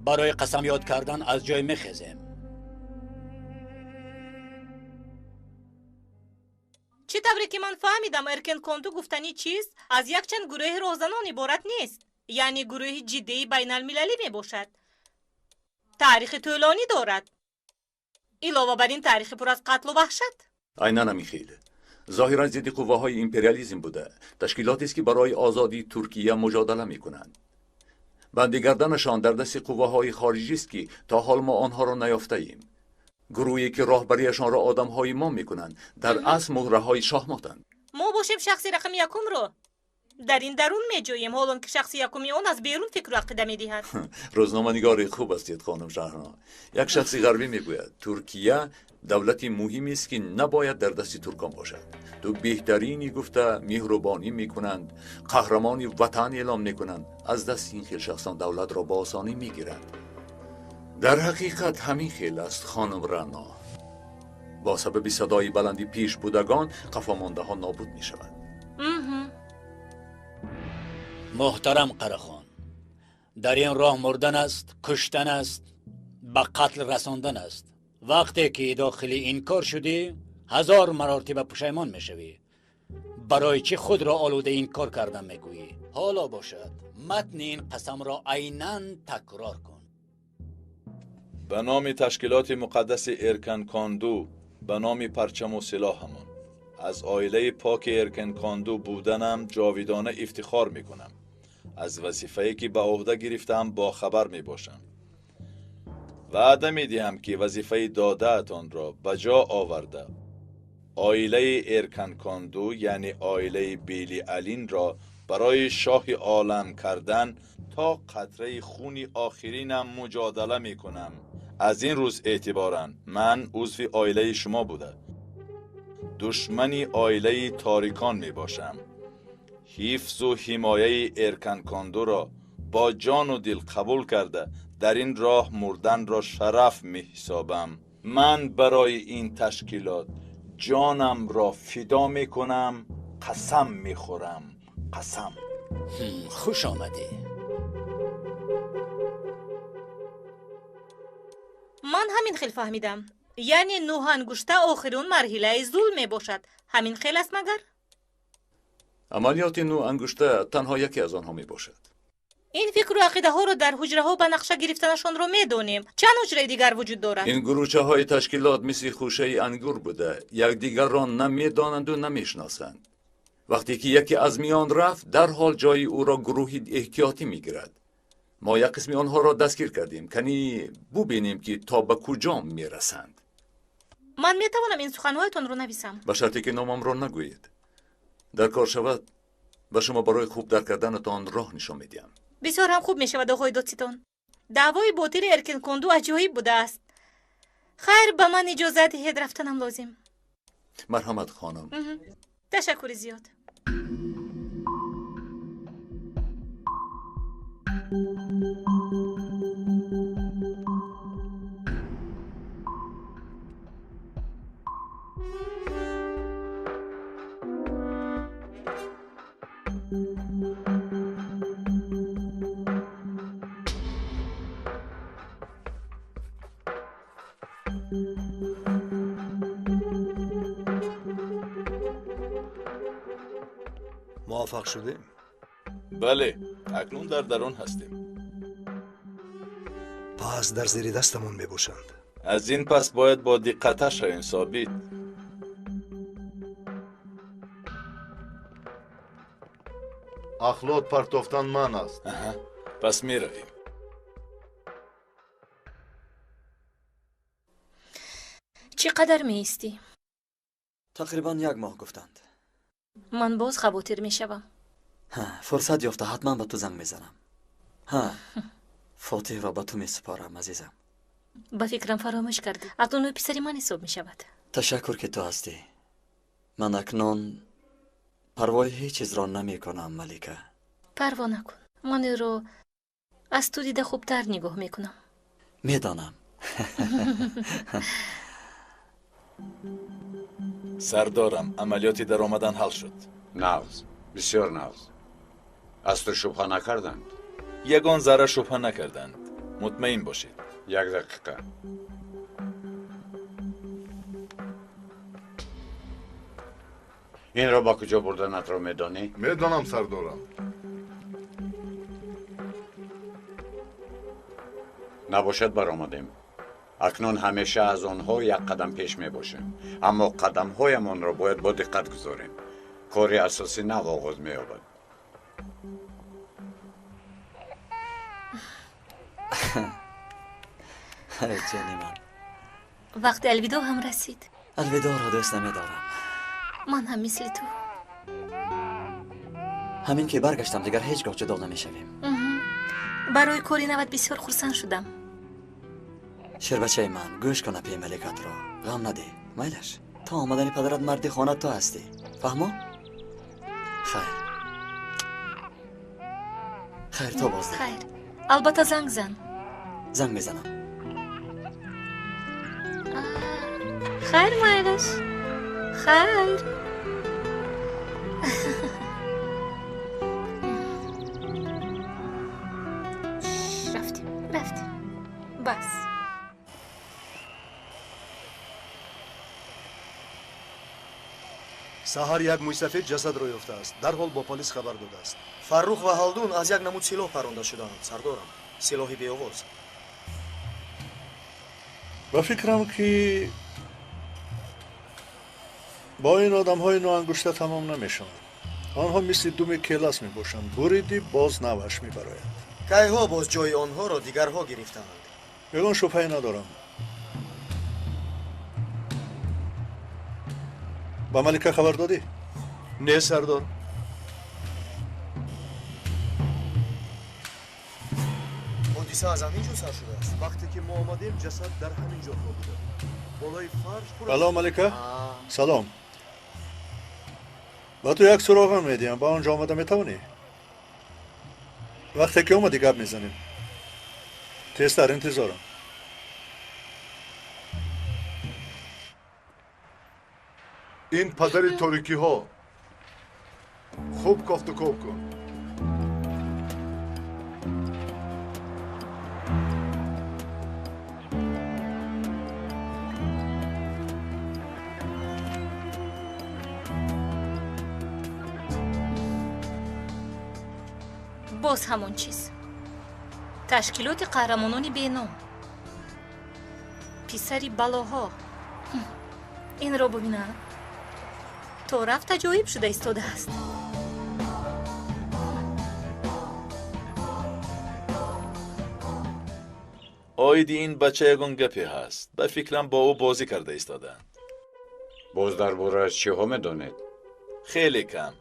барои қасам ёд кардан аз ҷой мехезем. Чӣ тавре ки ман фаҳмидам, Эркин Конду гуфтани чиз аз якчанд гурӯҳи роҳзанон иборат нест, яъне гурӯҳи ҷиддии байналмилалӣ мебошад. Таърихи тӯлонӣ дорад. Илова бар ин таърихи пур аз қатлу ваҳшат. Айнан ҳамин хел. Зоҳиран зидди қувваҳои империализм буда, ташкилотест, ки барои озодии Туркия муҷодала мекунанд. Бандигарданашон дар дасти қувваҳои хориҷист, ки то ҳол мо онҳоро наёфтаем. Гурӯҳе, ки роҳбарияшонро одамҳои мо мекунанд, дар асл муҳраҳои шоҳмотанд. Мо бошем шахси рақами якумро Дар ин дарун меҷӯем, ҳолон ки шахси якуми он аз берун фикру ақида медиҳад. Рӯзноманигори хуб ҳастед, хонум Шаҳрно. Як шахси ғарбӣ мегӯяд, Туркия давлати муҳимест, ки набояд дар дасти туркон бошад. Ту беҳтаринӣ гуфта меҳрубонӣ мекунанд, қаҳрамони ватан эълом мекунанд. Аз дасти ин хел шахсон давлатро ба осонӣ мегиранд. Дар ҳақиқат ҳамин хел аст, хонум Рано. Бо сабаби садои баланди пешбудагон қафомондаҳо нобуд мешаванд. Муҳтарам Қарахон, дар ин роҳ мурдан аст, куштан аст, ба қатл расондан аст. Вақте ки дохили ин кор шудӣ, 1000 маротиба пушаймон мешавӣ. Барои чӣ худро олудаи ин кор кардан мегӯӣ? Ҳоло бошад, матни ин қасамро айнан такрор кун. Ба номи ташкилоти муқаддаси Эрканконду, ба номи парчаму силоҳамон, аз оилаи поки Эрканконду буданам ҷовидона ифтихор мекунам. Аз вазифае ки ба ӯҳда гирифтаам бохабар мебошам. Ваъда медиҳам ки вазифаи додаатонро ба ҷо оварда, оилаи Эрканконду, яъне оилаи Бели Алинро барои шоҳи олам кардан то қатраи хуни охиринам муҷодала мекунам. Аз ин рӯз эътиборан ман узви оилаи шумо буда, душмани оилаи торикон мебошам. Ҳифзу ҳимояи Эрканкондуро бо ҷону дил қабул карда, дар ин роҳ мурданро шараф меҳисобам. Ман барои ин ташкилот ҷонамро фидо мекунам, қасам мехӯрам, қасам. Хуш омадӣ. Ман ҳамин хел фаҳмидам. Яъне нӯҳ ангушта охирун марҳилаи зулм мебошад. Ҳамин хел аст магар? Амалиёти нӯҳ ангушта танҳо яке аз онҳо мебошад. Ин фикру ақидаҳоро дар ҳуҷраҳо ба нақша гирифтанашонро медонем. Чанд ҳуҷраи дигар вуҷуд дорад? Ин гурӯҳчаҳои ташкилот мисли хӯшаи ангур буда, якдигарро намедонанду намешиносанд. Вақте ки яке аз миён рафт, дарҳол ҷои ӯро гурӯҳи эҳтиётӣ мегирад. Мо як қисми онҳоро дастгир кардем, кани бубинем, ки то ба куҷо мерасанд. Ман метавонам ин суханҳоятонро нависам? Ба шарте ки номамро нагӯед. Дар кор шавад, ба шумо барои хуб дарк карданатон роҳ нишон медиҳам. Бисёр ҳам хуб мешавад, оғои додситон. Даъвои ботили Эркинконду аҷоиб будааст. Хайр, ба ман иҷозат диҳед, рафтанам лозим. Марҳамат, хонум. Ташаккури зиёд. Муваффақ шудем? Бале, акнун дар дарун ҳастем. Пас дар зери дастамон мебошанд. Аз ин пас бояд бо диққаттар шавем, Собит. Ахлот партофтан ман аст. Пас меравем. Чӣ қадар меистӣ? Тақрибан як моҳ гуфтанд. Ман боз хавотир мешавам. Фурсат ёфта ҳатман ба ту занг мезанам. Ҳа, Фотиҳро ба ту месупорам, азизам. Ба фикрам фаромӯш кардӣ. Акнун ӯ писари ман ҳисоб мешавад. Ташаккур, ки ту ҳастӣ. Ман акнун парвои ҳеҷ чизро намекунам, Малика. Парво накун. Ман ӯро аз ту дида хубтар нигоҳ мекунам. Медонам. Сардорам, амалиёти даромадан ҳал шуд. Нағз, бисёр нағз. Аз ту шубҳа накарданд? Ягон зарра шубҳа накарданд. Мутмаин бошед. Як дақиқа. Инро ба куҷо бурданатро медонӣ? Медонам, сардорам. Набошад, баромадем. Акнун ҳамеша аз онҳо як қадам пеш мебошем, аммо қадамҳоямонро бояд бо диққат гузорем. Кори асосӣ нав оғоз меёбад. Ҷони ман, вақти алвидо ҳам расид. Алвидоро дӯст намедорам. Ман ҳам мисли ту. Ҳамин ки баргаштам, дигар ҳеҷ гоҳ ҷудо намешавем. Барои кори нават бисёр хурсанд шудам. Шербачаи ман, гӯш кун апи маликатро. Ғам надеҳ, майлаш. То омадани падарат марди хона ту ҳастӣ. Фаҳмо? Хайр. Хайр, то боздид. Хайр. Албатта занг зан. Занг мезанам. Хайр, майлаш. Хайр. Рафтем, рафтем. Бас. Саҳар як мӯйсафед ҷасадро ёфтааст. Дарҳол бо полис хабар додааст. Фаррух ва Ҳалдун аз як намуд силоҳ паронда шудаанд, сардорам. Силоҳи беовоз. Ба фикрам ки бо ин одамҳои ноангушта тамом намешаванд. Онҳо мисли думи келас мебошанд. Буриди боз наваш мебарояд. Кайҳо боз ҷои онҳоро дигарҳо гирифтаанд. Ягон шубҳае надорам. Ба Малика хабар додӣ? Не, сардор. Ҳодиса аз ҳамин ҷо сар шудааст. Вақте ки мо омадем, ҷасад дар ҳамин ҷо хобида буд. Болои фарш пур. Алло, Малика? Салом. Ба ту як суроға медиҳам, ба он ҷо омада метавонӣ? Вақте ки омадӣ гап мезанем. Тезтар интизорам. Ин падари торикиҳо. Хуб кофтукоб кун. Боз ҳамон чиз. Ташкилоти қаҳрамонони беном. Писари балоҳо. Инро бубинам. То рафт аҷоиб шуда истодааст. Оиди ин бача ягон гапе ҳаст. Ба фикрам бо ӯ бозӣ карда истодаанд. Боз дар борааш чиҳо медонед? Хеле кам.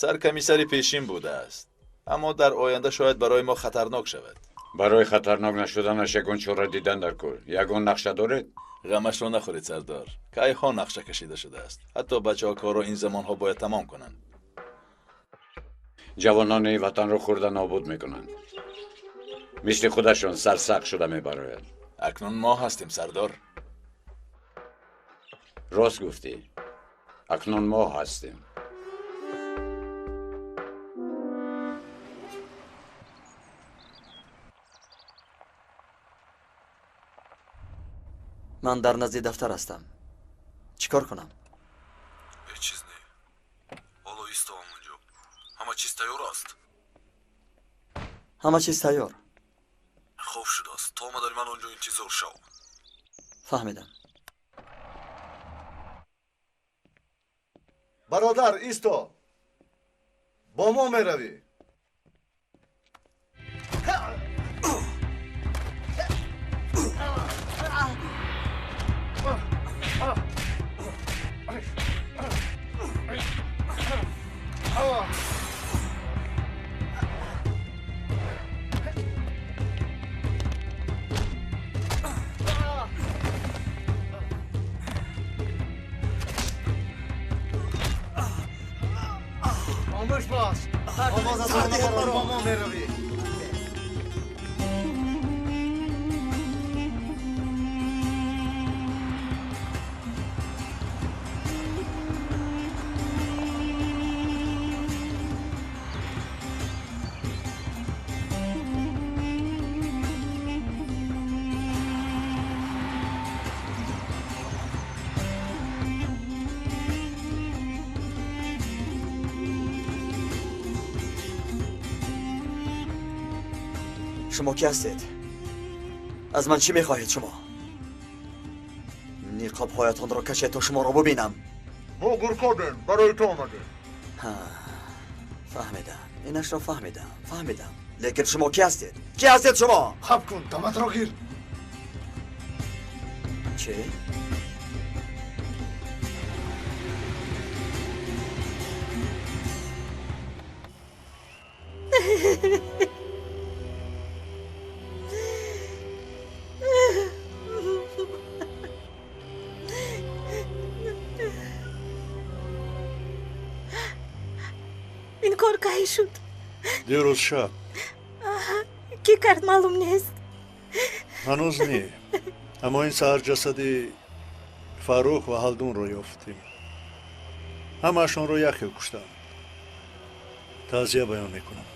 Саркомиссари пешин будааст. Аммо дар оянда шояд барои мо хатарнок шавад. Барои хатарнок нашуданаш ягон чора дидан дар кор. Ягон нақша доред? Ғамашро нахӯред, сардор. Кайҳо нақша кашида шудааст. Ҳатто бачаҳо корро ин замонҳо бояд тамом кунанд. Ҷавонони ватанро хӯрда нобуд мекунанд. Мисли худашон сарсахт шуда мебарояд. Акнун мо ҳастем, сардор. Рост гуфтӣ. Акнун мо ҳастем. Ман дар назди дафтар ҳастам. Чӣ кор кунам? Ҳеҷ чиз не. Ҳоло истовам онҷо. Ҳама чиз тайёр аст? Ҳама чиз тайёр. Хоб шудааст. То омадани ман онҷо интизор шав. Фаҳмидам. Бародар, исто. Бо мо меравӣ. Хомӯш бош. Овозатро набарор, бо мо меравӣ. Шумо ки ҳастед? Аз ман чӣ мехоҳед шумо? Ниқобҳоятонро кашед то шуморо бубинам. Мо гуркодем, барои ту омадем. Фаҳмидам, инашро фаҳмидам, фаҳмидам. Лекин шумо ки ҳастед? Ки ҳастед шумо? Хаб кун, даматро гир. Чӣ? Ин кор кай шуд? Дирӯз шаб. Кӣ кард маълум нест? Ҳанӯз не, аммо ин саҳар ҷасади Фаррух ва Ҳалдунро ёфтем. Ҳамаашонро як хел куштанд. Таъзия баён мекунам.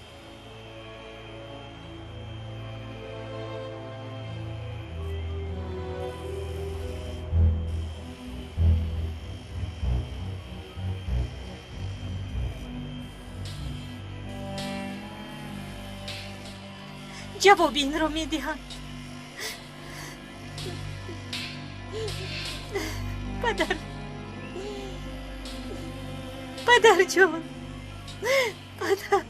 Ҷавоби инро медиҳанд. Падар, падарҷон, падар.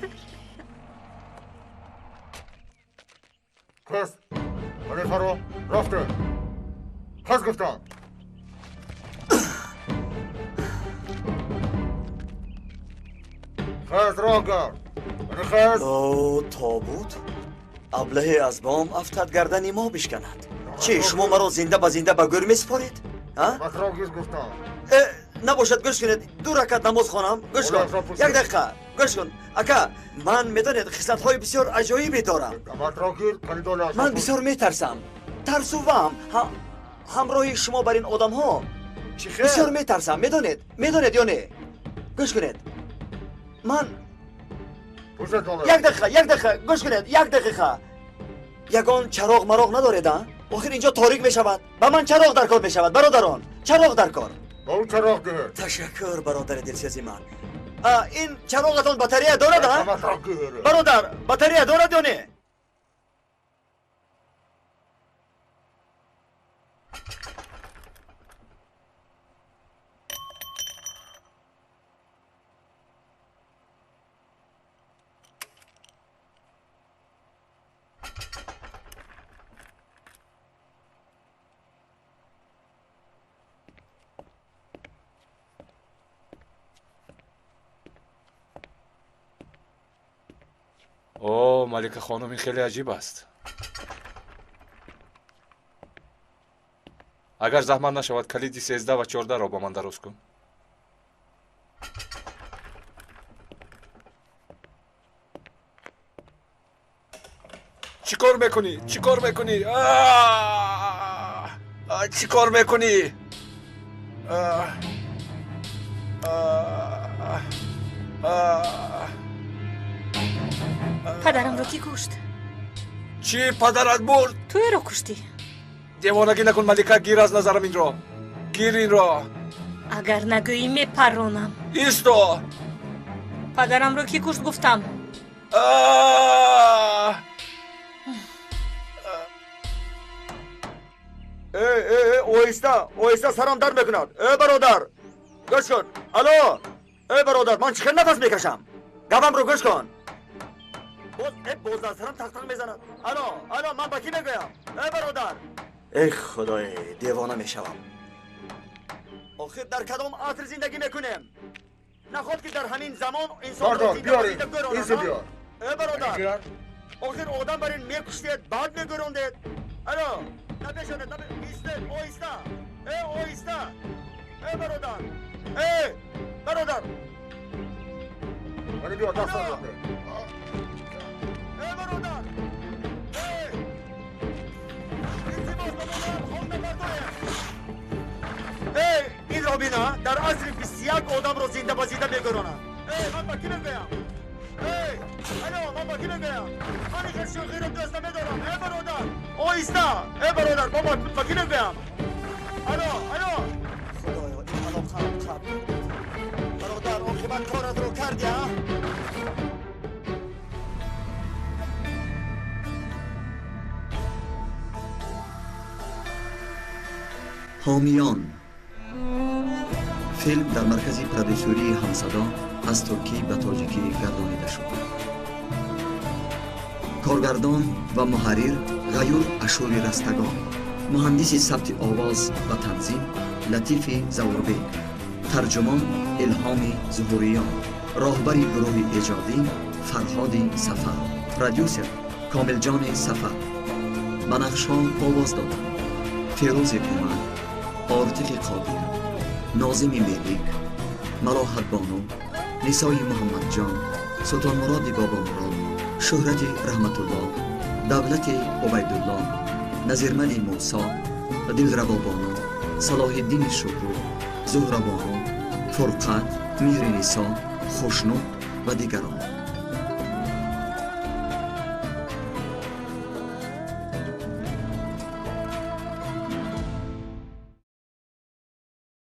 Кас, халифаро рафте. Кас гуфтам. Хез роҳ гард. Хез. О, тобут? Аблаҳе аз бом афтад, гардани мо бишканад. Чӣ, шумо маро зинда ба зинда ба гӯр месупоред? Набошад, гӯш кунед, 2 ракат намоз хонам. Гӯш кун, 1 дақиқа, гӯш кун. Ака, ман медонед хислатҳои бисёр аҷоибе дорам. Ман бисёр метарсам. Тарсу ваҳм ҳамроҳи шумо бар ин одамҳо. Бисёр метарсам, медонед? Медонед ё не? Гӯш кунед. Ман 1 дақиқа, 1 дақиқа, гӯш кунед, 1 дақиқа. Ягон чароғ мароғ надоред, а? Охир инҷо торик мешавад. Ба ман чароғ дар кор мешавад, бародарон. Чароғ дар кор. Ба ӯ чароғ диҳед. Ташаккур, бародари дилсӯзи ман. Ин чароғатон батарея дорад, а? Бародар, батарея дорад ё не? О, Малика хонум, ин хеле аҷиб аст. Агар заҳмат нашавад, калиди 13 ва 14-ро ба ман дароз кун. Чӣ кор мекунӣ? Чӣ кор мекунӣ? Чӣ кор мекунӣ? Падарамро кӣ кушт? Чӣ, падарат бурд? Ту эро куштӣ. Девонагӣ накун, Малика, гир аз назарам инро. Гир инро. Агар нагӯӣ, мепарронам. Исто. Падарамро кӣ кушт, гуфтам. Э, э, э, оҳиста, оҳиста, сарам дард мекунад. Э, бародар, гӯш кун. Алло, э, бародар, ман чӣ хел нафас мекашам? Гапамро гӯш кун. Боз, э, боз дар сарам тақтақ мезанад. Алло, алло, ман ба кӣ мегӯям? Э, бародар. Эй худое, девона мешавам. Охир дар кадом аср зиндагӣ мекунем? Наход ки дар ҳамин замон инсонро зинда ба зинда гӯронанд. Э, бародар, охир одам бар ин мекуштед, баъд мегӯрондед. Алло, напешонед, истед, оҳиста. Э, оҳиста. Э, бародар. Э, бародар. Э, бародар. Э, илтимос, ба болоям хок напартоед. Э, инро бина, дар асри 21 одамро зинда ба зинда мегӯронанд. Э, ман ба кӣ мегӯям? Э, алло, ман ба кӣ мегӯям? Ман ин хел шӯхиро дӯст намедорам. Э, бародар, оҳиста. Э, бародар, ба кӣ мегӯям? Алло, алло. Худоё, ин алоқаам қатъ. Бародар, оқибат коратро кардӣ, а? Ҳомиён. Филм дар маркази продюсерии Ҳамсадо аз туркӣ ба тоҷикӣ гардонида шуд. Коргардон ва муҳаррир Ғаюр Ашури Растагон, муҳандиси сабти овоз ва танзим Латифи Завурбек, тарҷумон Илҳоми Зуҳуриён, роҳбари гурӯҳи эҷодӣ Фарҳоди Сафар, продюсер Комилҷони Сафар. Ба нақшҳо овоз доданд: Фирӯзи Умар, Ортиқи Қодир, Нозими Мелик, Малоҳатбону, Нисои Муҳаммадҷон, Султонмуроди Бобомурод, Шӯҳрати Раҳматулло, Давлати Убайдулло, Назирмали Мусо, Дилравобону, Салоҳиддини Шукур, Зуҳрабону, Фурқат, Меҳринисо, Хушнуд ва дигарон.